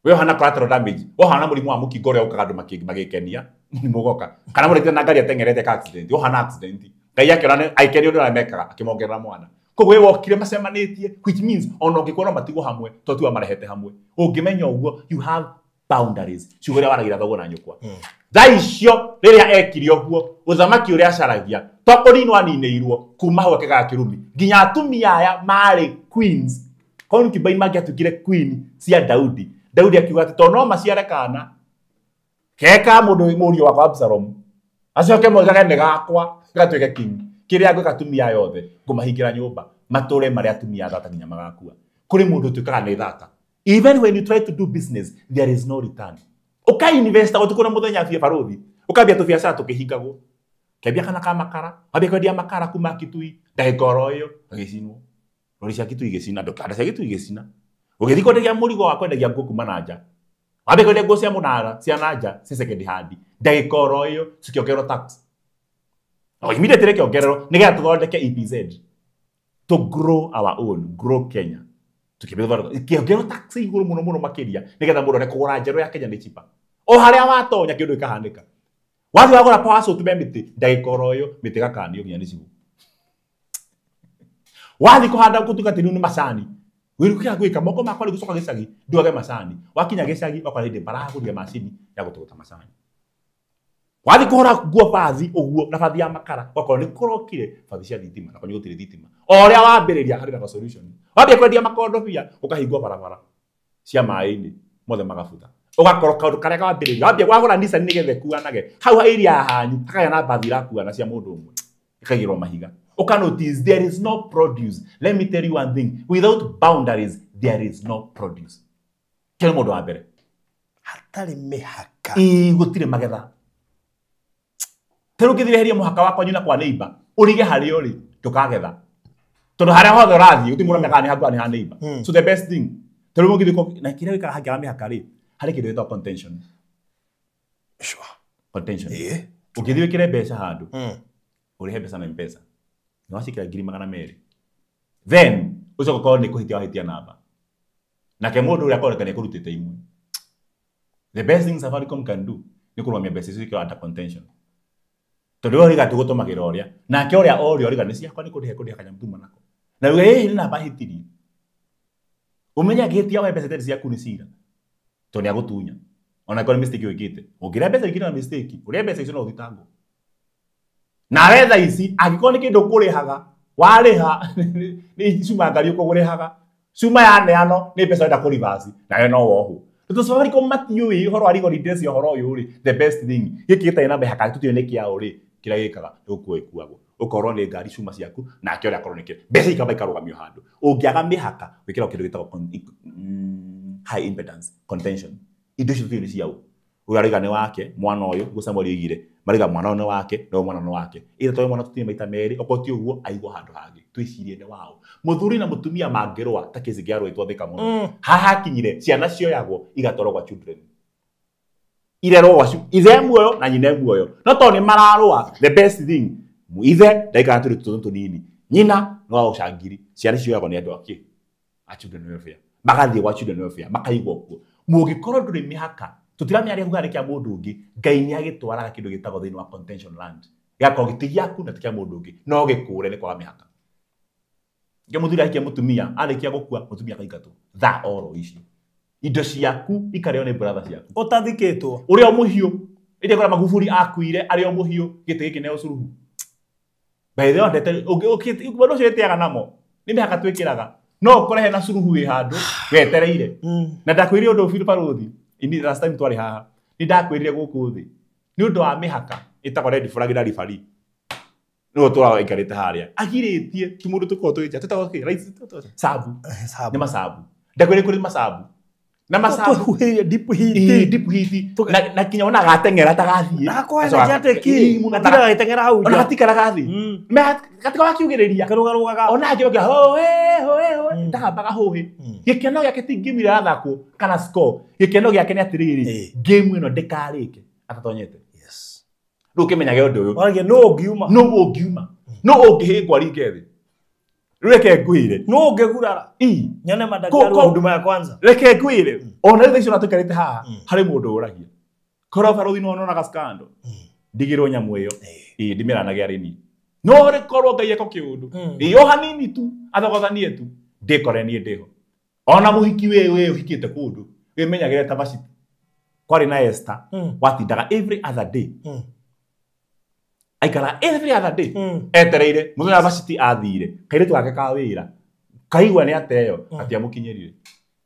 we ũhana collateral damage we ũhana mũrimũ wa mũkingo ũrĩa ũkaga andũ magĩkenia mũrimũ ũgoka kana mũrĩte na ngari ateng'erete ka accident ũhana accident Ngai akĩona agĩkenio nĩ ũrĩa mekaga akĩmongerera mwana Koguo we wokire macemanĩtie, which means ona ũngĩkorwo no matigwo hamwe to tiwa marehete hamwe. Ũngĩmenya ũguo, you have boundaries. Ciugo iria waragira thoguo na nyũkwa. Thaa icio rĩrĩa ekire ũguo, ũthamaki ũrĩa acaragia to kũninwo aninĩirwo kuma hau akĩgaga kĩrumi nginya atumia aya marĩ queens, concubine mangĩatuĩkire queen cia Daudi. Daudi akiuga atĩ to no maciare kana keka mũndũ mũriũ wakwa Absalom acoke moigage nĩ gakwa gatuĩke king, kĩrĩa ngwĩka atumia aya othe ngũmahingĩra nyũmba matũre marĩa atumia thata nginya magakua. Kũrĩ mũndũ ũtuĩkaga nĩ thata. Even when you try to do business, there is no return. Ũka invest ũtukũ na mũthenya bia barothi, ũkambia tũbiacara tũkĩhingagwo, kĩambia kana ka makara, wambia kwendia makara kuma Kitui, ndagĩka oro ĩyo gagĩcinwo, rori cia Kitui igĩcina, ndũkanda cia Kitui igĩcina. Ũgĩthiĩ kwendagia mũrigo wa kwendagia nguo kuma na nja, wambia kwendia nguo cia mũnara cia na nja cia second hand, ndagĩka oro ĩyo cikĩongererwo tax. O immediately kĩongererwo nĩgetha tũthondeke EPZ to grow our own, grow Kenya. Tukĩongererwo tax igũrũ mũno mũno makĩria nĩgetha mũndũ one kũgũra njerũ ya Kenya nĩ cheaper. O harĩa watonya kĩndũ gĩkahanĩka. Wathiĩ wagũra power suit me mĩtĩ, ndagĩka oro ĩyo mĩtĩ ĩgakanio nginya nĩ cibũ. Wathiĩ kũhanda gũtuĩka atĩ rĩu nĩ macani, wĩrukĩra gwĩka moko makwa rĩu gũcoka gĩcagi nduage macani. Wakinya gĩcagi ũkora hĩndĩ maragũrire macini ya gũtũgũta macani. Wathiĩ kũhũra nguo bathi ũguo na bathi ya makara, ũgakorwo nĩ kũrokire bathi cia thitima na kwanyu gũtirĩ thitima. O ũrĩa wambĩrĩria harĩ na solution. Wambia kwendia makondobia ũkahingwo barabara cia maĩ-inĩ mothe magabutha. Ũgakorwo kaũndũ karĩa kawambĩrĩria wambia wagũra Nissan nĩgetha ĩkuanage hau area ya hanyu hakagĩa na bathi irakuana cia mũndũ ũmwe ĩkaigĩrwo mahiga. Ũka notice there is no produce. Let me tell you one thing, without boundaries there is no produce. Kĩrĩ mũndũ wa mbere hatarĩ mĩhaka, ĩĩ gũtirĩ magetha. Tarĩu ũngĩthiĩ mũhaka wa kwanyu na kwa neighbor ũrige harĩa ũrĩ ndũkagetha, tondũ harĩa hothe ũrathiĩ gũtirĩ mũndũ ũmenyaga nĩ haku kana nĩ ha neighbor. So the best thing, tarĩu ũngĩthiĩ na kĩrĩa wĩkaga hangĩaga mĩhaka rĩ, harĩ kĩndũ gĩtagwo contention. Sure. Contention. Ũngĩthiĩ wĩkĩre mbeca handũ, ũrĩhe mbeca na M-Pesa, nĩ wacikĩra 200,000, then ũcoke ũkorwo nĩ kũhĩtia wahĩtia namba, nake mũndũ ũrĩa akoneka nĩ ekũrutĩte imwe. The best thing Safaricom can do nĩ kũrũgamia mbeca icio ikĩrwo under contention, tondũ we ũriga tũgũtũmagĩra ũrĩa nake ũrĩa oria ũriga nĩ ciakwa nĩ kũrĩha kũrĩha kanyamũ tuma nako, na uge ĩĩ nĩ namba hĩtirie. Ũmenye angĩhĩtia we mbeca itarĩ ciaku nĩ cira, tondũ nĩ agũtunya ona angĩkorwo nĩ mistake wĩkĩte. Ũngĩrĩa mbeca ingĩ na mistake, ũrĩa mbeca icio no ũthitangwo. Nawe thaa ici angĩkorwo nĩ kĩndũ ũkũrĩhaga warĩha nĩ cuma ngari ũkũgũrĩhaga, cuma yaneanwo nĩ mbeca ũrenda kũ-reverse nawe no wohwo. Tondũ Safaricom matiũĩ ũhoro wa legal redress ya ũhoro ũyũ rĩ, the best thing gĩkĩ gĩtarĩ na mĩhaka tũtiũĩ nĩ kĩaũ rĩ, kĩrĩa gĩkaga nĩ gũkuo ĩkuagwo. Ũkorwo nĩ ngari cuma ciaku nake ũrĩa akorwo nĩ kĩo mbeca ikamba ikarũgamio handũ. Ũngĩaga mĩhaka wĩkĩragwo kĩndũ gĩtagwo high impedance contention. Indo icio tũtiũĩ nĩ ciaũ. Ũyũ arauga nĩ wake mwana ũyũ, ũguo Samuel oigire, marauga mwana ũyũ nĩ wake na ũyũ mwana nĩ wake. Either tondũ mwana tũtirĩ maita merĩ, okorwo ti ũguo aigwo handũ hangĩ, twĩcirie nĩ wao. Mũthuri na mũtumia mangĩrũa ta kĩci kĩa rũĩ Thika mũno, haha hakinyire ciana cioyagwo igatwarwo gwa children, irerwo gwa ithe muoyo na nyina muoyo, no tondũ nĩ mararũa, the best thing ithe ndaikara tũrĩ tũtũ tũnini, nyina no agũcangiri, ciana cioyagwo nĩ andũ akĩ a children welfare, magathiĩ gwa children welfare makaigwo kuo. Mũngĩkorwo ndũrĩ mĩhaka, tũtiramenya harĩa kuga nĩ kĩa mũndũ ũngĩ, Ngai nĩ agĩtwaraga kĩndũ gĩtagwo thĩinĩ wa contention land, gĩgakorwo gĩti gĩaku na ti kĩa mũndũ ũngĩ, no gĩkũre nĩ kwaga mĩhaka. Ngĩ mũthuri ahikia mũtumia, arĩkia gũkua mũtumia akaingatwo thaa oro icio, indo ciaku ikarĩo nĩ brother ciaku ũtathikĩtwo ũrĩa mũhiũ. Ĩrĩa kũrĩa Magufuli akuire arĩ o mũhiũ, gĩtĩ gĩkĩ nĩ ũcuruhu. By the way, ndete ũndũ ũcio wĩtĩaga namo nĩ mĩhaka twĩkĩraga, no ũkore hena curuhu wĩ handũ wetereire. Na ndakwĩrire ũndũ Philip Barũthi, ini last time twarĩ haha nĩ ndakwĩrire gũkũ thĩ nĩ ũndũ wa mĩhaka ĩtagwo red flag na referee, nĩwe ũtũraga aikarĩte harĩa agirĩtie ti mũndũ tũkorwo tũgĩtia tũtagwo kĩ right sabu nĩ masabu. Ndakwĩrire kũrĩ masabu na masabu tũhuhĩire deep heat, deep heat, na kinya ona gateng'era ta gathiĩ gateng'era hau ona gatikara gathiĩ gatika wakiugĩrĩria karũgarũgaga ona angĩ hohe hohe hohe ndakambaga hũhĩ. Gĩkeno gĩake ti ngimi ĩrathakwo kana score, gĩkeno gĩake nĩ atĩrĩrĩ, game ĩno ndĩkarĩke atatonyete. Rĩu ũkĩmenyage ũndũ ũyũ, waragia nũ ũngiuma, nũ ũngiuma, nũ ũngĩhĩngwo aringe thĩ. Rĩu reke ngwĩre, nũ ũngĩgurara nyone madaktari wa huduma ya kwanza. Reke ngwĩre, ona rĩu thaa icio tũikarĩte haha harĩ mũndũ ũragia korwo barothi no onaga scandal ndigĩrwo nyamũ ĩyo, ĩĩ ndimĩranagia arĩ niĩ. No rĩkorwo Ngai eko kĩũndũ. Ĩyo hanini tu athogothanie tu ndĩkore niĩ ndĩho. Ona mũhiki wewe ũhikĩte kũndũ wĩmenyagĩre ta Vashti. Kwarĩ na Esther watindaga every other day. Aikara every other day. Etereire mũthenya Vashti athire kairĩtu gake ka wĩra kaigua nĩ ateyo atiamũkinyĩrire.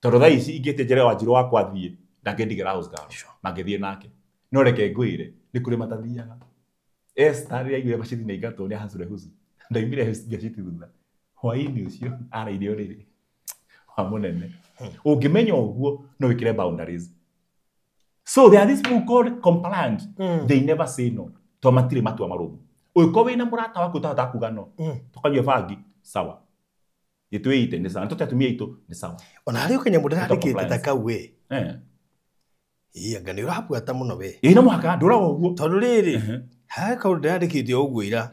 Tondũ thaa ici ingĩte njere Wanjirũ wakwa athiĩ ndangĩndigĩra house girl. Mangĩthiĩ nake. No reke ngwĩre nĩ kũrĩ matathiaga. Esther rĩrĩa aiguire Vashti nĩ aingatwo nĩ Ahasuerus ndaumire Vashti thutha. Hwaĩ-inĩ ũcio araire ũrĩrĩ wa mũnene. Ũngĩmenya ũguo no wĩkĩre boundaries. So there are these people called compliant. They never say no. To matirĩ matua marũmu. Ũngĩkorwo wĩna mũrata waku ũtahota kuga no. Tũkanyue bangi sawa. Gĩtwĩite nĩ sawa. Tũte atumia aitũ nĩ sawa. Ona harĩ kanyamũ ndĩrandĩkĩte ta kau we. Ĩĩ anga nĩ ũrabuata mũno we. Ĩĩ no mũhaka ndũraga ũguo. Tondũ rĩrĩ harĩ kaũndũ ndĩrandĩkĩte o ũguo ira.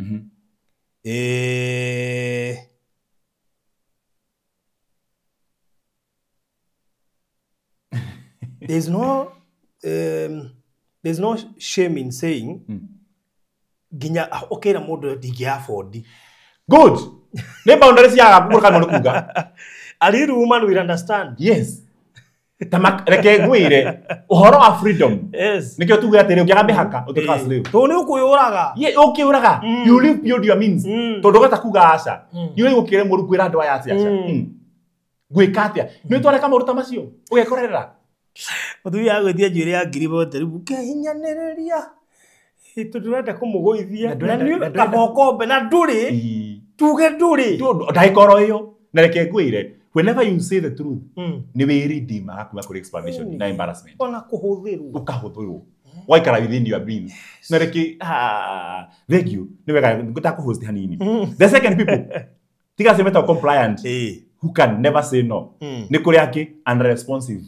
There's no shame in saying ginya okera mundu ndingi afford. Good. Nĩ boundaries ya mũrukano nĩ kuga. A real woman will understand. Yes. Reke ngwĩre ũhoro wa freedom. Yes. Nĩkĩo tuge atĩrĩ ũngĩaga mĩhaka ũtuĩkaga slave. Tondũ nĩ ũkwĩyũraga. Ye ũkĩũraga. You live beyond your means. Tondũ ũgeta kuga aca. Nĩ ũgũkĩre mũru kwĩra andũ aya atĩ aca. Ngwĩka atĩa? Nĩ twareka maũndũ ta macio ũgekorerera. Mũthuri agwĩtia njuĩrĩ ya ngiri bote rĩu ũkehinyanĩrĩria. Tondũ ndũrenda kũmũgũithia. Na nĩ kamokombe na ndũrĩ. Tuge ndũrĩ. Ndagĩka oro ĩyo. Na reke ngwĩre whenever you say the truth nĩ wĩridimaga kuma kũrĩ explanation na embarrassment. Ona kũhũthĩrwo. Ũkahũthĩrwo. Waikara within your means. Na reke thank you. Nĩ wega ngũtakũhost hanini. The second people tiga acio metagwo compliant who can never say no. Nĩ kũrĩ angĩ unresponsive.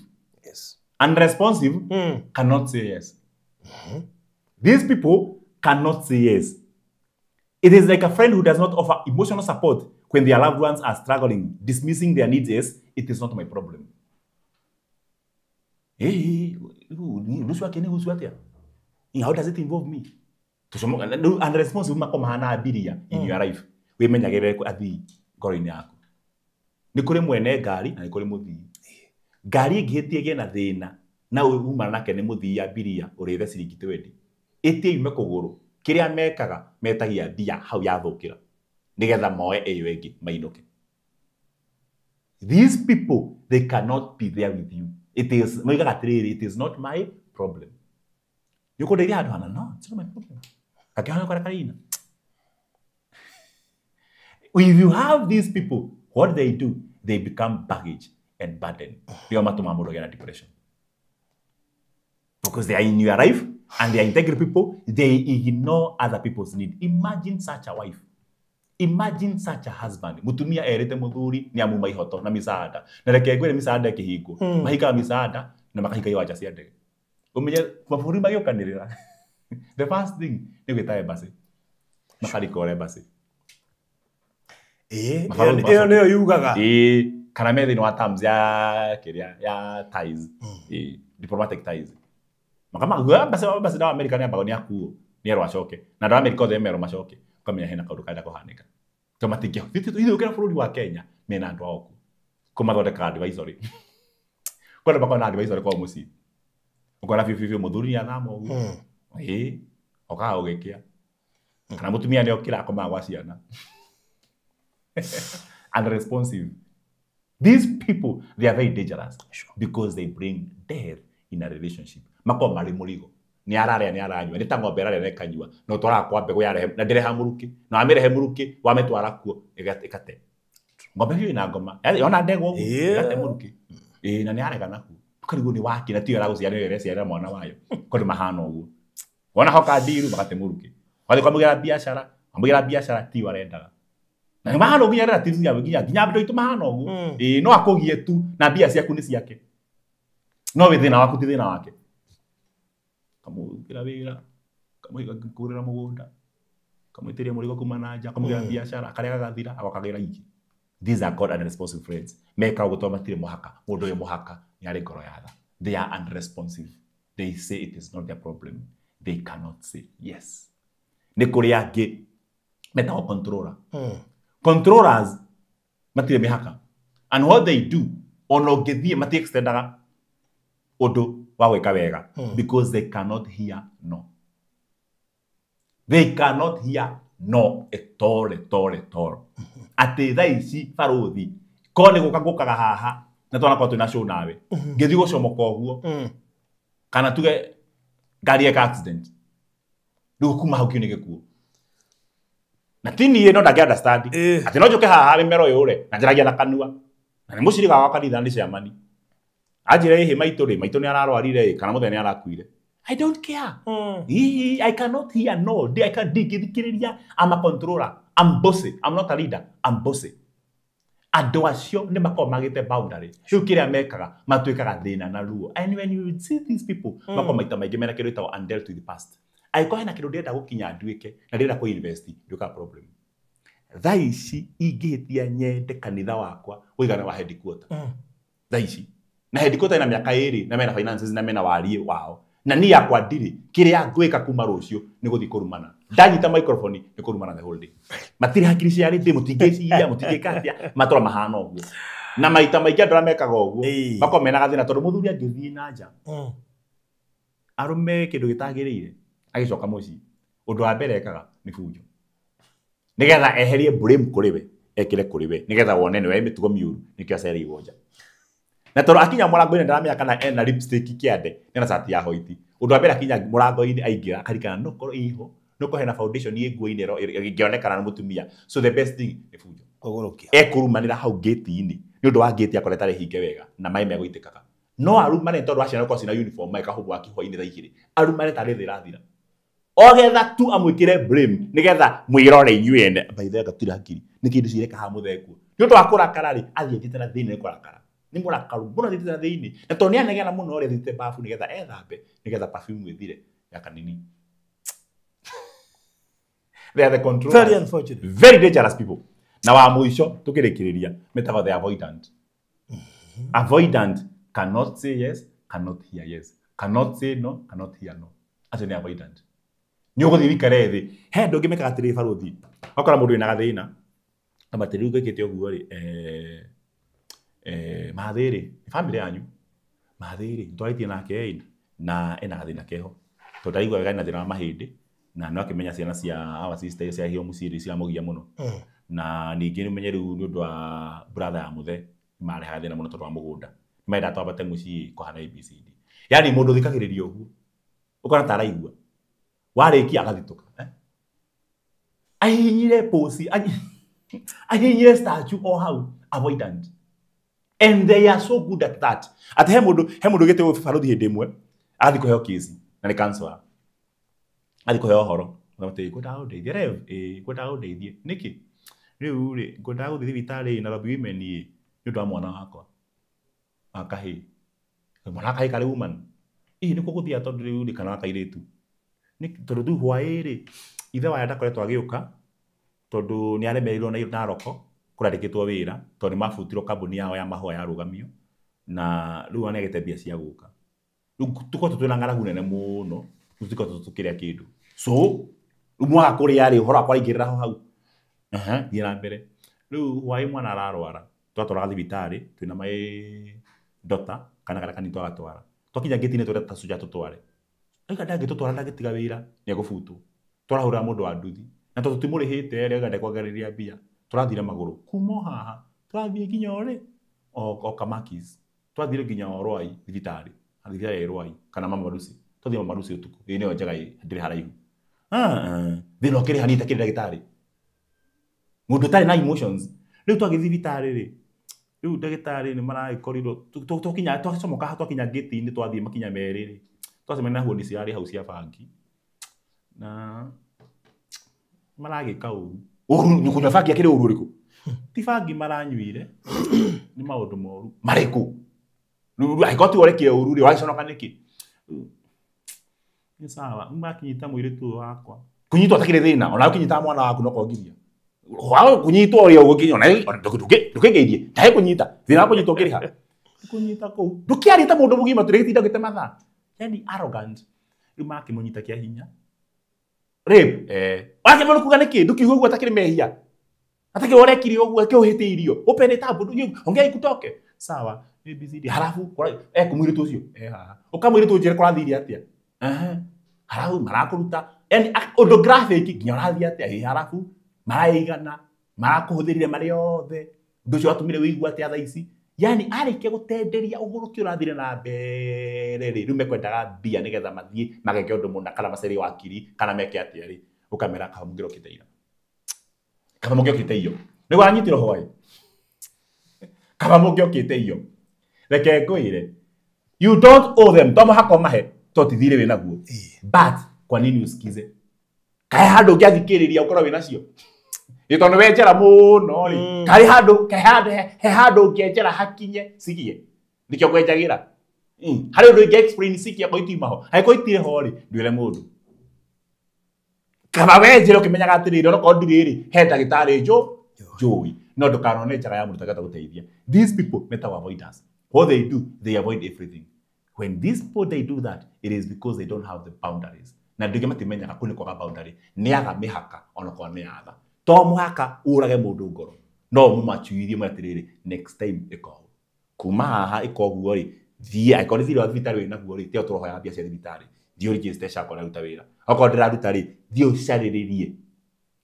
Yes. Unresponsive cannot say yes. These people cannot say yes. It is like a friend who does not offer emotional support when their loved ones are struggling, dismissing their needs as, it is not my problem. Hey, how does it involve me? Unresponsive makomahana abiria in your life. Wĩmenyagĩrĩre athii ngoro-inĩ yaku. Nĩ kũrĩ mwene ngari na nĩ kũrĩ mũthii. Ngari ĩngĩhĩtia ĩgĩe na thĩna na umana nake nĩ mũthii abiria ũrĩthe ciringi 20. Ĩtie yume kũgũrũ. Kĩrĩa mekaga metagia mbia hau yathũkĩra nĩgetha moe ĩyo ĩngĩ mainũke. These people, they cannot be there with you. It is, moigaga atĩrĩrĩ, it is not my problem. Nĩ ũkũndeithia handũ hana? No, it's not my problem. Gakĩhana karĩa karĩina. If you have these people, what they do, they become baggage and burden. Nĩo matũmaga mũndũ agĩe na depression. Because they are in your life and they are integral people, they ignore other people's need. Imagine such a wife. Imagine such a husband. Mutumia erete muthuri ni amuma ihoto na misaada. Na reke ngwire misaada ĩkĩhingwo. Mahikaga misaada na makahika iwanja cia ndege. Ũmenye mabũrũri magĩũkanĩrĩra. The first thing nĩ gwĩta embassy. Makarikora embassy. Ĩyo nĩyo yugaga. Ĩĩ, kana me thĩinĩ wa terms ya kĩrĩa ya ties. Ĩĩ, diplomatic ties. Makamaga embassy wa America nĩ ambago nĩ akuo nĩ erwo acoke. Na andũ a America othe merwo macoke. Ũkamenya hena kaũndũ karenda kũhanĩka. To matingĩhota bũrũri wa Kenya mena andũ ao kuo. Kũmathondekaga advisory. Kwenda makorwo na advisory kwao mũciĩ. Ũkona biũ biũ mũthuri nĩ athama ũguo. Ĩĩ, okaga gũgĩkĩa. Kana mũtumia nĩ okĩra akomaga gwa ciana. Unresponsive. These people, they are very dangerous because they bring death in a relationship. Makoragwo marĩ mũrigo. Nĩ ararĩa nĩ aranyua, nĩ ta ng'ombe ĩrarĩa na ĩkanyua, na ũtwaraga kwa mbegũ yarehe na ndĩreha mũrukĩ, na wamĩrehe mũrukĩ wamĩtwara kuo ĩgate. Ng'ombe hiyo ĩna ngoma, yona ndegwa ũguo ĩgate mũrukĩ. Ĩĩ na nĩ arega nakuo. Ũkarigwo nĩ waki na tiyo ĩragũciarĩra ĩreciarĩra mwana wayo. Kondũ mahana ũguo. Wona hoka ndiru magate mũrukĩ. Wathiĩ kwamũgĩra biacara, wamũgĩra biacara tiyo arendaga. Na mahana ũguo nginya relatives yao nginya andũ aitũ mahana ũguo. Ĩĩ no akũgie tu na mbia ciaku nĩ ciake. No wĩ thĩna waku ti thĩna wake. Kamũgĩra wĩra, kamũgũrĩra mũgũnda, kamwĩtĩria mũrigo kuma na nja, kamũgĩra biacara, karĩa gagathira, agakagĩra ingĩ. These are called unresponsive friends. Mekaga ũguo tondũ matirĩ mũhaka. Mũndũ ũyũ mũhaka nĩ arĩ ngoro ya tha. They are unresponsive. They say it is not their problem. They cannot say yes. Nĩ kũrĩ angĩ Metagwo controller. Controllers matirĩ mĩhaka. And what they do, ona ũngĩthiĩ mati extendaga ũndũ wa gwĩka wega because they cannot hear no. They cannot hear no at all, at all, at all. Atĩ thaa ici barũthi korwo nĩ gũka ngũkaga haha na twanakorwo twĩna show nawe ngĩthiĩ gũcomoka ũguo kana tuge ngari eka accident rĩu kuma hau kĩu nĩ gĩkuũ na ti niĩ no ndangĩ understand atĩ no njũke haha mĩmero yũre na njaragia na kanua na nĩ mũcirika wa kanitha nĩ chairman anjĩre ĩhĩ maitũ rĩ maitũ nĩ ararwarire kana mũthenya nĩ arakuire. I don't care. I cannot hear no. I can't ndingĩthikĩrĩria. I'm a controller. I'm bossy. I'm not a leader. I'm bossy. Andũ acio nĩ makoragwo magĩte boundary. Rĩu kĩrĩa mekaga matuĩkaga thĩna na ruo. And when you see these people makoragwo maita maingĩ mena kĩndũ gĩtagwo undealt with the past. Angĩkorwo hena kĩndũ ndĩrenda gũkinya nduĩke na ndĩrenda kũ invest nduĩkaga problem. Thaa ici ingĩhĩtia nyende kanitha wakwa ũigana wa headquarter. Thaa ici. Na headquarter ĩna mĩaka ĩrĩ na mena finances na mena wariĩ wao. Na niĩ yakwa ndirĩ kĩrĩa ngwĩka kuma rũciũ nĩ gũthiĩ kũrumana. Ndanyita microphone nĩ kũrumana the whole day. Matirĩ hakiri cia rĩndĩ mũtingĩciria mũtingĩka atĩa matũra mahana ũguo. Na maita maingĩ andũ arĩa mekaga ũguo makoragwo mena gathĩna tondũ mũthuri angĩthiĩ na nja arũme kĩndũ gĩtagĩrĩire agĩcoka mũciĩ ũndũ wa mbere ekaga nĩ bunjo. Nĩgetha eherie blame kũrĩ we ekĩre kũrĩ we nĩgetha wone nĩwe mĩtugo mĩũru nĩkĩo acereirwo nja. Na tondũ akinya mũrango-inĩ ndaramenya kana ena lipstick kĩande ena cati ya hoiti. Ũndũ wa mbere akinya mũrango-inĩ aingĩra akarikana no korwo ĩho no korwo hena foundation ĩ nguo-inĩ ĩngĩonekana nĩ mũtumia. So the best thing nĩ bunjo. Kũgũrũkia. Ekũrumanĩra hau gate-inĩ nĩ ũndũ wa gate akorwo ĩtarĩ hinge wega na maĩ megũitĩkaga. No arumane tondũ wa ciana gũkorwo ciĩna uniform maĩkahũthwo kĩhwainĩ thaa igĩrĩ. Arumane tarĩ thĩ ĩrathira. Ogetha tu amwĩkĩre blame nĩgetha mwĩrore inyuĩ ene. By the way gatirĩ hakiri nĩ kĩndũ cireka haha mũthekwo. Nĩ ũndũ wa kũrakara rĩ athiĩ athiĩte na thĩinĩ nĩ kũrakara. Nĩ mũrakaru mũno athiĩte na thĩinĩ na tondũ nĩ anegena mũno rĩ athiĩte bafu nĩgetha ethambe nĩgetha perfume ĩthire ya kanini. They are the controllers. Very unfortunate. Very dangerous people. Na wa mũico tũkĩrĩkĩrĩria metagwo the avoidant. Avoidant cannot say yes, cannot hear yes. Cannot say no, cannot hear no. Acio nĩ avoidant. Nĩ ũgũthiĩ wĩikare thĩ. He andũ angĩ mekaga atĩrĩ barũthi. Wakora mũndũ wĩna gathĩna. Na atĩrĩ rĩu gwĩkĩte ũguo rĩ mathĩ rĩ nĩ bamĩrĩ yanyu. Mathĩ rĩ nĩtwarĩtie nake ĩ na ena gathĩna keho. Tondũ ndaraigua wega ena thĩna wa mahĩndĩ na no akĩmenya ciana cia our sister iria ciarehirwo mũciĩ rĩ ciramũgia mũno. Na ningĩ nĩũmenye rĩu nĩ ũndũ wa brother ya mũthe nĩmarehaga thĩna mũno tondũ wa mũgũnda. Nĩmendaga twambate mũciĩ kũhana ABCD. Yaani mũndũ ũthikagĩrĩria ũguo ũkona ta araigua. Warĩkia agathitũka. Ahihinyire posi, ahihinyire statue o hau avoidant. And they are so good at that. Atĩ he mũndũ ũgĩte barũthi hĩndĩ ĩmwe athiĩ kũheo kesi na nĩ counselor. Athiĩ kũheo ũhoro. Atĩ ngwendaga ũndeithie Rev, ĩ ngwendaga ũndeithie. Nĩkĩ? Rĩu rĩ ngwendaga gũthiĩ thibitarĩ Nairobi Women ĩ nĩ ũndũ wa mwana wakwa wa kahĩĩ. Mwana wa kahĩĩ karĩ woman. Ĩ nĩkuo gũthiaga tondũ rĩu rĩ kana wa kairĩtu. Tondũ rĩu hwaĩ rĩ ithe waya ndakoretwo agĩũka tondũ nĩ aremereirwo na Narok kũrandĩkĩtwo wĩra tondũ nĩ mabutirwo kambuni yao ya mahũa yarũgamio na rĩu nĩagĩte mbia cia gũka. Rĩu tũkoretwo twĩna ng'aragu nene mũno tũtikoretwo tũkĩrĩa kĩndũ. So rĩu mwaga kũrĩa rĩ ũhoro wakwa ũraingĩrĩra ho hau. Thiĩ na mbere. Rĩu hwaĩ mwana ararwara twatwaraga thibitarĩ twĩna my daughter kana karĩa kanini twagatwara. Twakinya gate-inĩ twĩra ta tũtware. Auga ndangĩtũtwara ndangĩtiga wĩra nĩ egũbutwo. Twarahũrĩra mũndũ wa nduthi na tondũ tũtimũrĩhĩte rĩ auga ndekwongereria mbia. Tũrathire magũrũ kuma o haha tũrathiĩ nginya o rĩ o Kamakis. Twathire nginya o Rwai thibitarĩ. Thibitarĩ ya Rwai kana Mama Lucy. Twathiĩ Mama Lucy ũtukũ. Ĩĩ nĩyo njega ndĩrĩ haraihu. Thĩna ũkĩrĩ hanini takĩrĩ ndagĩtarĩ. Mũndũ ũtarĩ na emotions. Rĩu twagĩthiĩ thibitarĩ rĩ rĩu ndagĩtarĩ nĩ maragĩkorirwo twakinya twacomoka haha twakinya gate-inĩ twathiĩ makinya merĩ rĩ twacemania na huoni cirarĩ hau cia bangi na maragĩka ũru. Ũru nĩ kũnyua bangi akĩrĩ ũru ũrĩkũ? Ti bangi maranyuire nĩ maũndũ moru marĩkũ? Rĩu angĩkorwo tiwe ũrekire ũru rĩ wagĩconoka nĩkĩ? Nĩ sawa makinyita mũirĩtu ũyũ wakwa. Kũnyitwo atakĩrĩ thĩna ona ũkĩnyitaga mwana waku no kongithia. Kũnyitwo ũrĩa ũgũkinya ona ndũkĩngeithie ndahe kũnyita thĩna wa kũnyitwo ũkĩrĩha. Kũnyita kũu ndũkĩarie ta mũndũ mũgima tũrĩgĩtinda ũgĩte mathaa. Yani arrogant. Rĩu makĩmũnyita kĩa hinya Rape. Wake mũno kuga nĩkĩ ndukiuga ũguo atakĩrĩ mehia. Atakĩrĩ ũrekire ũguo akĩũhĩtĩirio. Open it up ongea ikutoke. Sawa. ABCD halafu kumwiritu ucio haha ukamwiritu njire kurathire atia halafu marakuruta yani undu graphic nginya urathie atia halafu maraigana marakuhuthirire mari othe undu ucio watumire wigua atia thaa ici yani arikia gutenderia uguruki urathire na mbere ri riu mekwendaga mbia nigetha mathie mageke undu muna kana macerie wakiri kana meke atia ri ukamera kaba mungirokite ira kaba mungiokite iyo niguo aranyitiro hwaĩ kaba mungiokite iyo reke ngwire you don't owe them to mũhaka ũmahe to ti thirĩ wĩnaguo but kwa nini usikize kae handũ ũngĩathikĩrĩria ũkorwo wĩnacio nĩ tondũ wenjera mũno rĩ karĩ handũ he handũ ũngĩenjera hakinye cigie nĩkĩo ngwenjagĩra harĩ ũndũ ingĩ explain cikie akorwo itiuma ho angĩkorwo itirĩ ho rĩ ndwĩre mũndũ kaba wenjera ũkĩmenyaga atĩrĩrĩ onokorwo ndirĩ rĩ he ndagĩtarĩ njũĩ no ndũkanone njaga ya mũndũ ũtangĩhota gũteithia. These people metagwo avoiders. What they do, they avoid everything. When these people, they do that, it is because they don't have the boundaries. Na ndinge matimenyaga kũ nĩ kwaga boundary. Nĩ aga mĩhaka onokorwo nĩ atha. To mũhaka ũrage mũndũ ngoro. No mũmacuirie mwĩre atĩrĩrĩ, next time ĩka ũũ. Kuma haha ĩka ũguo rĩ, thiĩ angĩkorwo nĩ thirĩ wa thibitarĩ wĩnaguo rĩ, tiga tũrohoya mbia cia thibitarĩ. Thiĩ ũregister SHA akorwo ũraruta wĩra. Okorwo ndĩraruta rĩ, thiĩ ũcarĩrĩrie.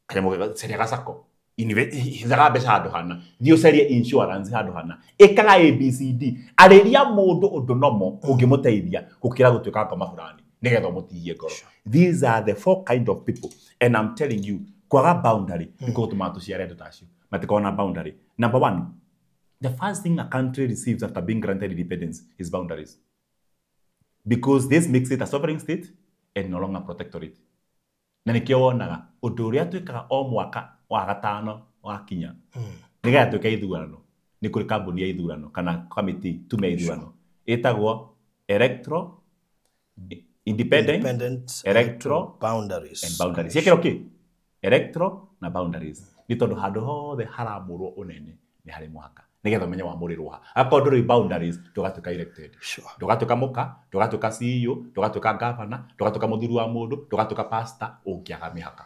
Kanyamũ caria gacako. Hithaga mbeca handũ hana thiĩ ũcarie insurance handũ hana ĩkaga ABCD arĩria mũndũ ũndũ nomo ũngĩmũteithia gũkĩra gũtuĩka ngoma fulani nĩgetha ũmũtihie ngoro. These are the four kind of people and I'm telling you kwaga boundary nĩkuo gũtũmaga tũciare andũ ta acio matikoragwo na boundary. Number one, the first thing a country receives after being granted independence is boundaries, because this makes it a sovereign state and no longer protectorate. Na nĩkĩo wonaga ũndũ ũrĩa twĩkaga o mwaka wa gatano wakinya nĩgetha twĩke ithurano nĩ kũrĩ kambuni ya ithurano kana kamĩtĩ tume ya ithurano ĩtagwo Electoral Independent Electoral Boundaries and Boundaries. Ciĩkĩrwo kĩ? Electoral na boundaries. Nĩ tondũ handũ hothe haramũrwo ũnene nĩ harĩ mũhaka nĩgetha ũmenye wamũrĩrwo ha. Akorwo ndũrĩ boundaries ndũgatuĩka elected, ndũgatuĩka mũka, ndũgatuĩka CEO, ndũgatuĩka governor, ndũgatuĩka mũthuri wa mũndũ, ndũgatuĩka pastor ũngĩaga mĩhaka.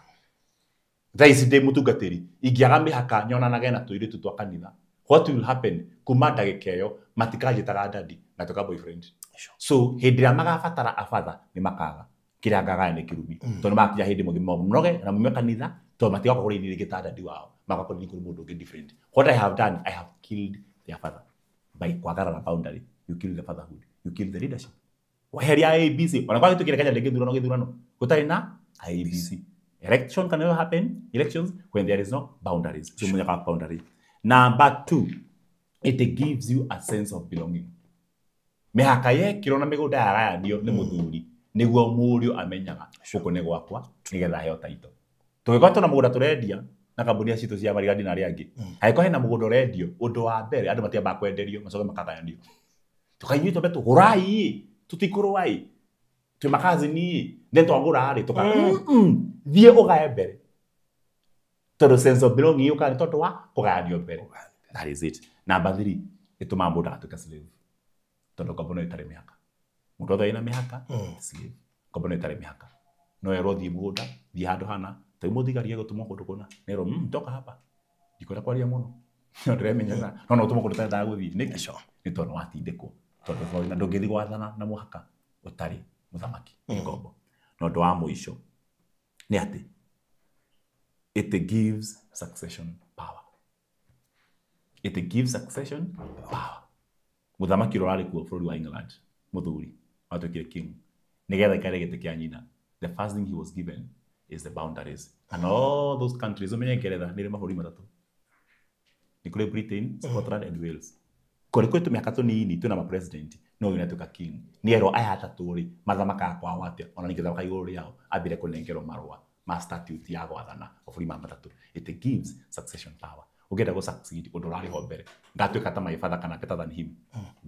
Thaa ici ndĩ mũtungatĩri ingĩaga mĩhaka nyonanage na tũirĩtu twa kanitha. What will happen kuma ndagĩka ĩyo matikanjĩtaga daddy ngatuĩka boyfriend. So hĩndĩ ĩrĩa magabatara abatha nĩ makaga kĩrĩa ngagaya nĩ kĩrumi tondũ makinya hĩndĩ mũthimo mũnoge na mume kanitha tondũ matigoka kũrĩ niĩ rĩngĩ ta daddy wao magoka kũrĩ mũndũ ũngĩ different. What I have done, I have killed their father by kwagarara boundary. You kill the fatherhood, you kill the leadership. Weheria ABC ona kwa gĩtũkĩre Kenya ndĩngĩthurano gĩthurano gũtarĩ na IEBC. Election can never happen, elections, when there is no boundaries. So sure. Boundary. Number two, it gives you a sense of belonging. Mĩhaka yekĩrwo na mĩgũnda yagayanio nĩ mũthuri nĩguo mũriũ amenyaga gũkũ nĩ gwakwa nĩgetha aheo taito. Tũngĩkorwo twĩna mũgũnda tũrendia na kambuni citũ cia marigandi na arĩa angĩ, angĩkorwo hena mũgũnda ũrendio, ũndũ wa mbere andũ matiambaga kwenderio macoke makagayanio. Tũkainyuĩ twambe tũgũrai, tũtikũrũai, twĩ makazini, then twagũra rĩ tũka thiĩ ũgae mbere tondũ sense of belonging yũkaga nĩ tondũ wa kũgayanio mbere. That is it. Number three, ĩtũmaga mũndũ agatuĩka slave tondũ ngombo no ĩtarĩ mĩhaka. Mũndũ wothe wĩna mĩhaka slave. Ngombo no ĩtarĩ mĩhaka. No erwo thiĩ mũgũnda, thiĩ handũ hana, ta rĩu mũthigari egũtũmwo kũndũ kũna, nerwo toka hapa ndikwenda kwaria mũno no ndĩremenyerera no no ũtũmwo kũndũ ũtarendaga gũthiĩ. Nĩkĩ? Nĩ tondũ watindĩkwo tondũ na ndũngĩthiĩ gwathana na mũhaka ũtarĩ mũthamaki ngombo. Na ũndũ wa mũico nĩ atĩ it gives succession power. It gives succession power. Mũthamaki ũrĩa ũrarĩ kuo bũrũri wa England, mũthuri watuĩkire king, nĩgetha aikare gĩtĩ kĩa nyina, the first thing he was given is the boundaries. And all those countries, ũmenye Ngeretha nĩ ĩrĩ mabũrũri matatũ. Nĩ kũrĩ Britain, Scotland and Wales. Kũrĩ kwĩ tũmĩhaka tũnini twĩna ma president no ũyũ nĩatuĩka king. Nĩ erwo aya atatũ rĩ mathamakaga kwao atĩa ona ningĩ thamaka igũrũ rĩao ambire kũnengerwo marũa ma statute ya gwathana mabũrũri maya matatũ. It gives succession power. Ũngĩenda gũ succeed ũndũ ũrarĩ ho mbere ngatuĩka ta my father kana better than him,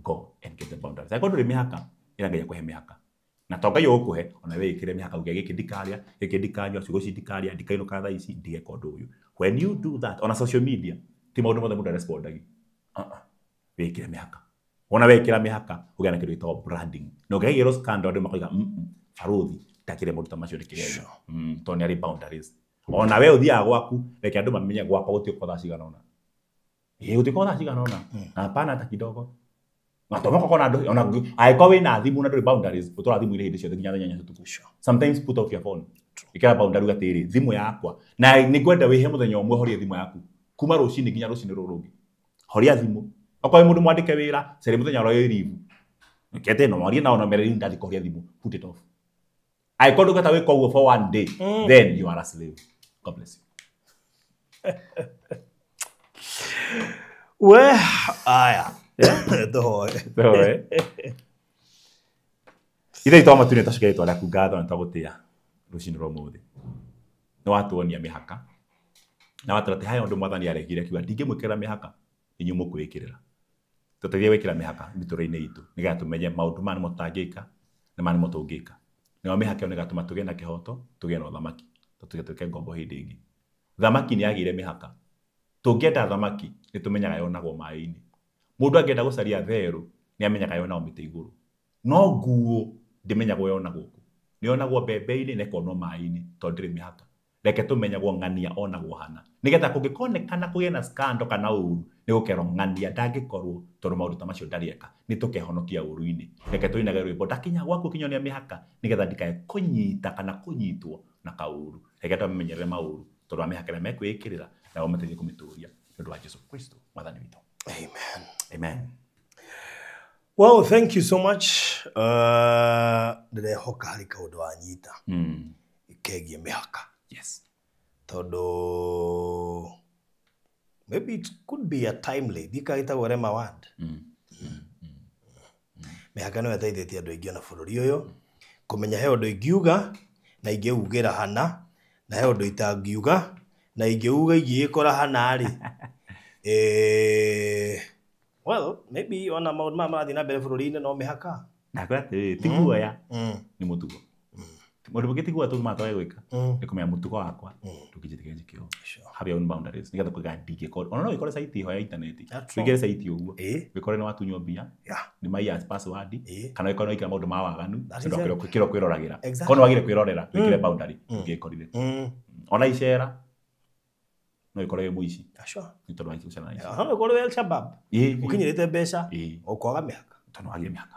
go and get the boundaries. Angĩkorwo ndũrĩ mĩhaka ĩra Ngai akũhe mĩhaka. Na to Ngai ũgũkũhe ona we ĩkĩre mĩhaka uge gĩkĩ ndikarĩa, gĩkĩ ndikanyua, ciugo ici ndikarĩa, ndikainũka thaa ici, ndigeka ũndũ ũyũ. When you do that ona social media ti maũndũ mothe mũndũ arespondagi. Wĩkĩre mĩhaka. Wona wekĩra mĩhaka ũgĩa na kĩndũ gĩtagwo branding. Na ũngĩgĩrwo scandal andũ makoiga barũthi Ndakire maũndũ ta macio ndĩkĩgeria. Tondũ nĩ arĩ boundaries. Ona we ũthiaga gwaku, reke andũ mamenye gwakwa gũtiũkwo thaa cigana ũna. Ĩĩ gũtiũkwo thaa cigana ũna. Na hapana hata kidogo. Na tomoka kona andũ ona angĩkorwo wĩna thimũ na ndũrĩ boundaries, ũtwara thimũ irĩ hĩndĩ ciothe nginya thaa inyanya cia ũtukũ. Sometimes put off your phone. Ikĩra boundary uga atĩrĩrĩ, thimũ yakwa. Na nĩngwenda wĩhe mũthenya ũmwe horie thimũ yaku. Kuma rũcinĩ nginya rũcinĩ rũrũ rũngĩ. Horia thimũ. Okorwo wĩ mũndũ mwandĩke wĩra, caria mũthenya ũrĩa wĩ leave. Kete no mwarie nao na mere rĩu ndathi kũhoria thimũ. Put it off. Angĩkorwo ndũngĩhota gwĩka ũguo for one day, then you are a slave. God bless you. We aya. Tũhoe. Ithe witũ wa matu-inĩ, twacokeria rĩtwa rĩaku ngatho na twagũtĩa rũcinĩ rwa ũmũthĩ. Nĩ watuonia mĩhaka na watwĩra atĩ haya ũndũ mwathani aregire akiuga ndingĩmwĩkĩrĩra mĩhaka, inyuĩ mũkwĩĩkĩrĩra. Tũteithie gwĩkĩra mĩhaka mĩtũrĩre-inĩ itũ nĩgetha tũmenye maũndũ maya nĩmo tũtangĩka na maya nĩmo tũngĩka. Nayo mĩhaka ĩyo nĩgatũma tũgĩe na kĩhoto, tũgĩe na ũthamaki, tũtigatuĩke ngombo hĩndĩ ĩngĩ. Thamaki nĩ yagĩire mĩhaka. Tũngĩenda thamaki nĩ tũmenyaga yonagwo maĩ-inĩ. Mũndũ angĩenda gũcaria therũ nĩ amenyaga yonagwo mĩtĩ igũrũ. No nguo ndĩmenyagwo yonagwo kũ. Nĩ yonagwo mbembe-inĩ na ĩkonwo maĩ-inĩ tondũ ndĩrĩ mĩhaka. Reke tũmenyagwo ng'ania onagwo hana. Nĩgetha kũngĩkonekana kũgĩe na scandal kana ũru, nĩ gũkerwo ng'ania ndangĩkorwo tondũ maũndũ ta macio ndarĩ eka. Nĩ tũkehonokia ũru-inĩ. Reke tũinage rwĩmbo ndakinya gwaku ũkĩnyonia mĩhaka nĩgetha ndikae kũnyita kana kũnyitwo na kaũru. Reke tũmenyerere maũru tondũ wa mĩhaka ĩrĩa mekwĩĩkĩrĩra na ũmateithie kũmĩtũria nĩ ũndũ wa Jesu Kristo mwathani witũ. Amen. Amen. Well, thank you so much. Ndĩrehoka harĩ kaũndũ wanyita kegiĩ mĩhaka. Yes. Tondũ maybe it could be a timely ndikagĩtagwo Rema word. Mĩhaka nĩyo ĩteithĩtie andũ aingĩ ona bũrũri ũyũ kũmenya he ũndũ ingiuga na ingĩugĩra hana na he ũndũ itangiuga na ingĩuga ingĩgĩkora hana rĩ. Well, maybe ona maũndũ maya marathiĩ na mbere bũrũri-inĩ no mĩhaka. Ndakwĩra atĩrĩrĩ, ti guoya nĩ mũtugo. Mũndũ mũngĩ ti guoya tũmaga twage gwĩka. Nĩ kũmenya mũtugo wakwa ndũngĩnjĩtĩkĩria njĩke ũũ. Have your own boundaries nĩgetha kũiga ndingĩkorwo ona no wĩkore site ĩho ya intaneti. Wĩingĩre site ũguo. Wĩkore nĩ watunywo mbia, nĩ maiya password, kana wĩkore nĩ waingĩra maũndũ ma waganu tondũ kĩro kwĩroragĩra. Korwo nĩ wagire kwĩrorera, wĩkĩre boundary ndũngĩkorire. Ona icera no wĩkore wĩ mũici. Nĩ tondũ wa gũcera na ici. No wĩkore wĩ Al-Shabaab. Ũkinyĩrĩte mbeca ũkwaga mĩhaka. Tondũ wagire mĩhaka.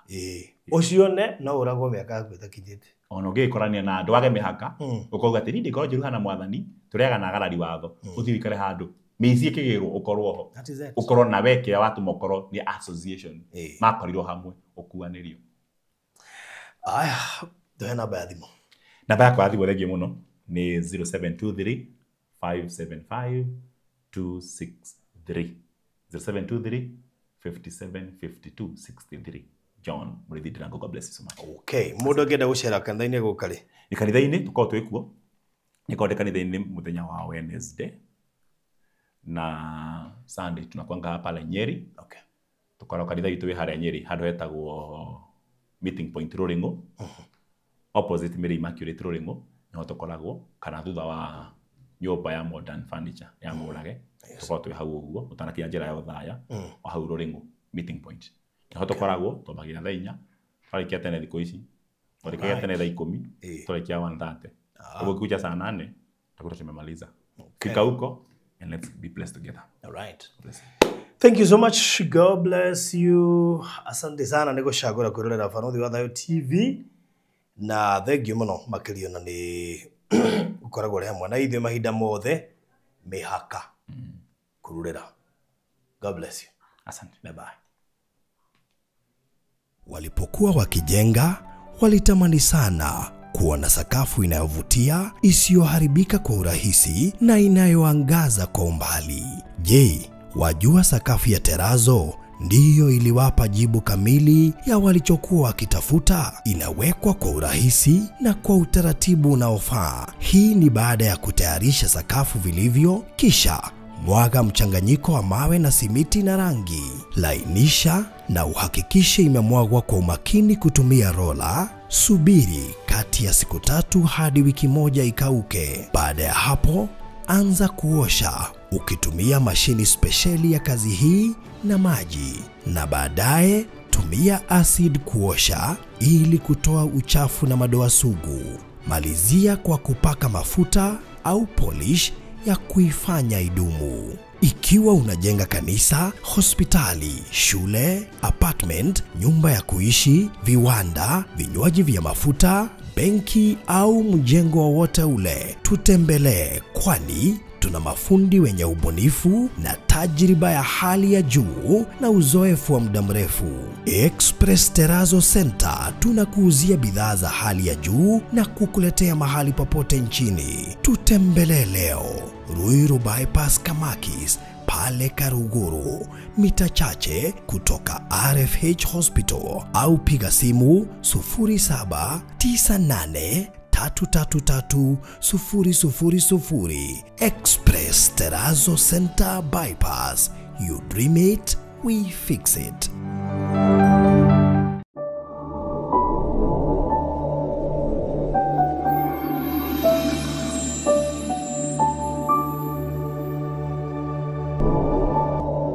Ũcione no ũragwo mĩaka yaku ĩtakinyĩte. Ona ũngĩgĩkorania na andũ wage mĩhaka, ũkauga atĩ niĩ ndĩkorwo njũru hana mwathani, tũrĩaga na agarari watho, ũthiĩ ũikare handũ, mĩici ĩkĩgĩrwo ũkorwo ho. Ũkorwo na we kĩrĩa watũma ũkorwo nĩ association. Makorirwo hamwe ũkuanĩrio. Aya, tũhe namba ya thimũ. Namba yakwa ya thimũ thengiũ mũno nĩ 0723 575 263. 0723 57 52 63. John Mũrĩithi Ndirango, God bless you so much. Okay, mũndũ angĩenda gũcera kanitha-inĩ gũka rĩ? Nĩ kanitha-inĩ tũkoragwo twĩ kuo. Nĩkorwo ndĩ kanitha-inĩ mũthenya wa Wednesday na Sunday tunakuanga hapa pale Nyeri. Okay. Tũkoragwo kanitha witũ wĩ harĩa Nyeri handũ hetagwo Meeting Point Rũrĩng'ũ. Opposite Mary Immaculate Rũrĩng'ũ nĩho tũkoragwo kana thutha wa nyũmba ya Modern Furniture ya Mũrage. Tũkoragwo twĩ hau ũguo ũtanakinya njĩra ya Othaya o hau Rũrĩng'ũ Meeting Point. Nĩho tũkoragwo twambagia thaa inya twarĩkia tene thikũ ici twarĩkagia tene thaa ikũmi twarĩkia 1:30. Ũguo kuja saa nane tutakuwa tumemaliza. Fika huko and let's be blessed together. All right. Bless you. Thank you so much. God bless you. Asante sana nĩ gũcagũra kwĩrorera Barũthi wa Thayũ TV na thengiũ mũno makĩria ona nĩ ũkoragwo ũrĩ hamwe na ithuĩ mahinda mothe mĩhaka kũrurĩra. God bless you. Asante. Bye bye. Walipokuwa wakijenga, walitamani sana kuwa na sakafu inayovutia, isiyoharibika kwa urahisi na inayoangaza kwa umbali. Je, wajua sakafu ya terazo ndiyo iliwapa jibu kamili ya walichokuwa wakitafuta? Inawekwa kwa urahisi na kwa utaratibu unaofaa. Hii ni baada ya kutayarisha sakafu vilivyo, kisha mwaga mchanganyiko wa mawe na simiti na rangi. Lainisha na uhakikishe imemwagwa kwa umakini kutumia rola. Subiri kati ya siku 3 hadi wiki 1 ikauke. Baada ya hapo, anza kuosha ukitumia mashini spesheli ya kazi hii na maji, na baadaye tumia acid kuosha ili kutoa uchafu na madoa sugu. Malizia kwa kupaka mafuta au polish ya kuifanya idumu. Ikiwa unajenga kanisa, hospitali, shule, apartment, nyumba ya kuishi, viwanda, vinywaji vya mafuta, benki au mjengo wowote ule, tutembelee, kwani tuna mafundi wenye ubunifu na tajriba ya hali ya juu na uzoefu wa muda mrefu. Express Terrazzo Center tunakuuzia bidhaa za hali ya juu na kukuletea mahali popote nchini. Tutembelee leo Ruiru Bypass Kamakis pale Karuguru, mita chache kutoka RFH Hospital, au piga simu 0798 333 000. Express Terrazzo Center Bypass. You dream it, we fix it.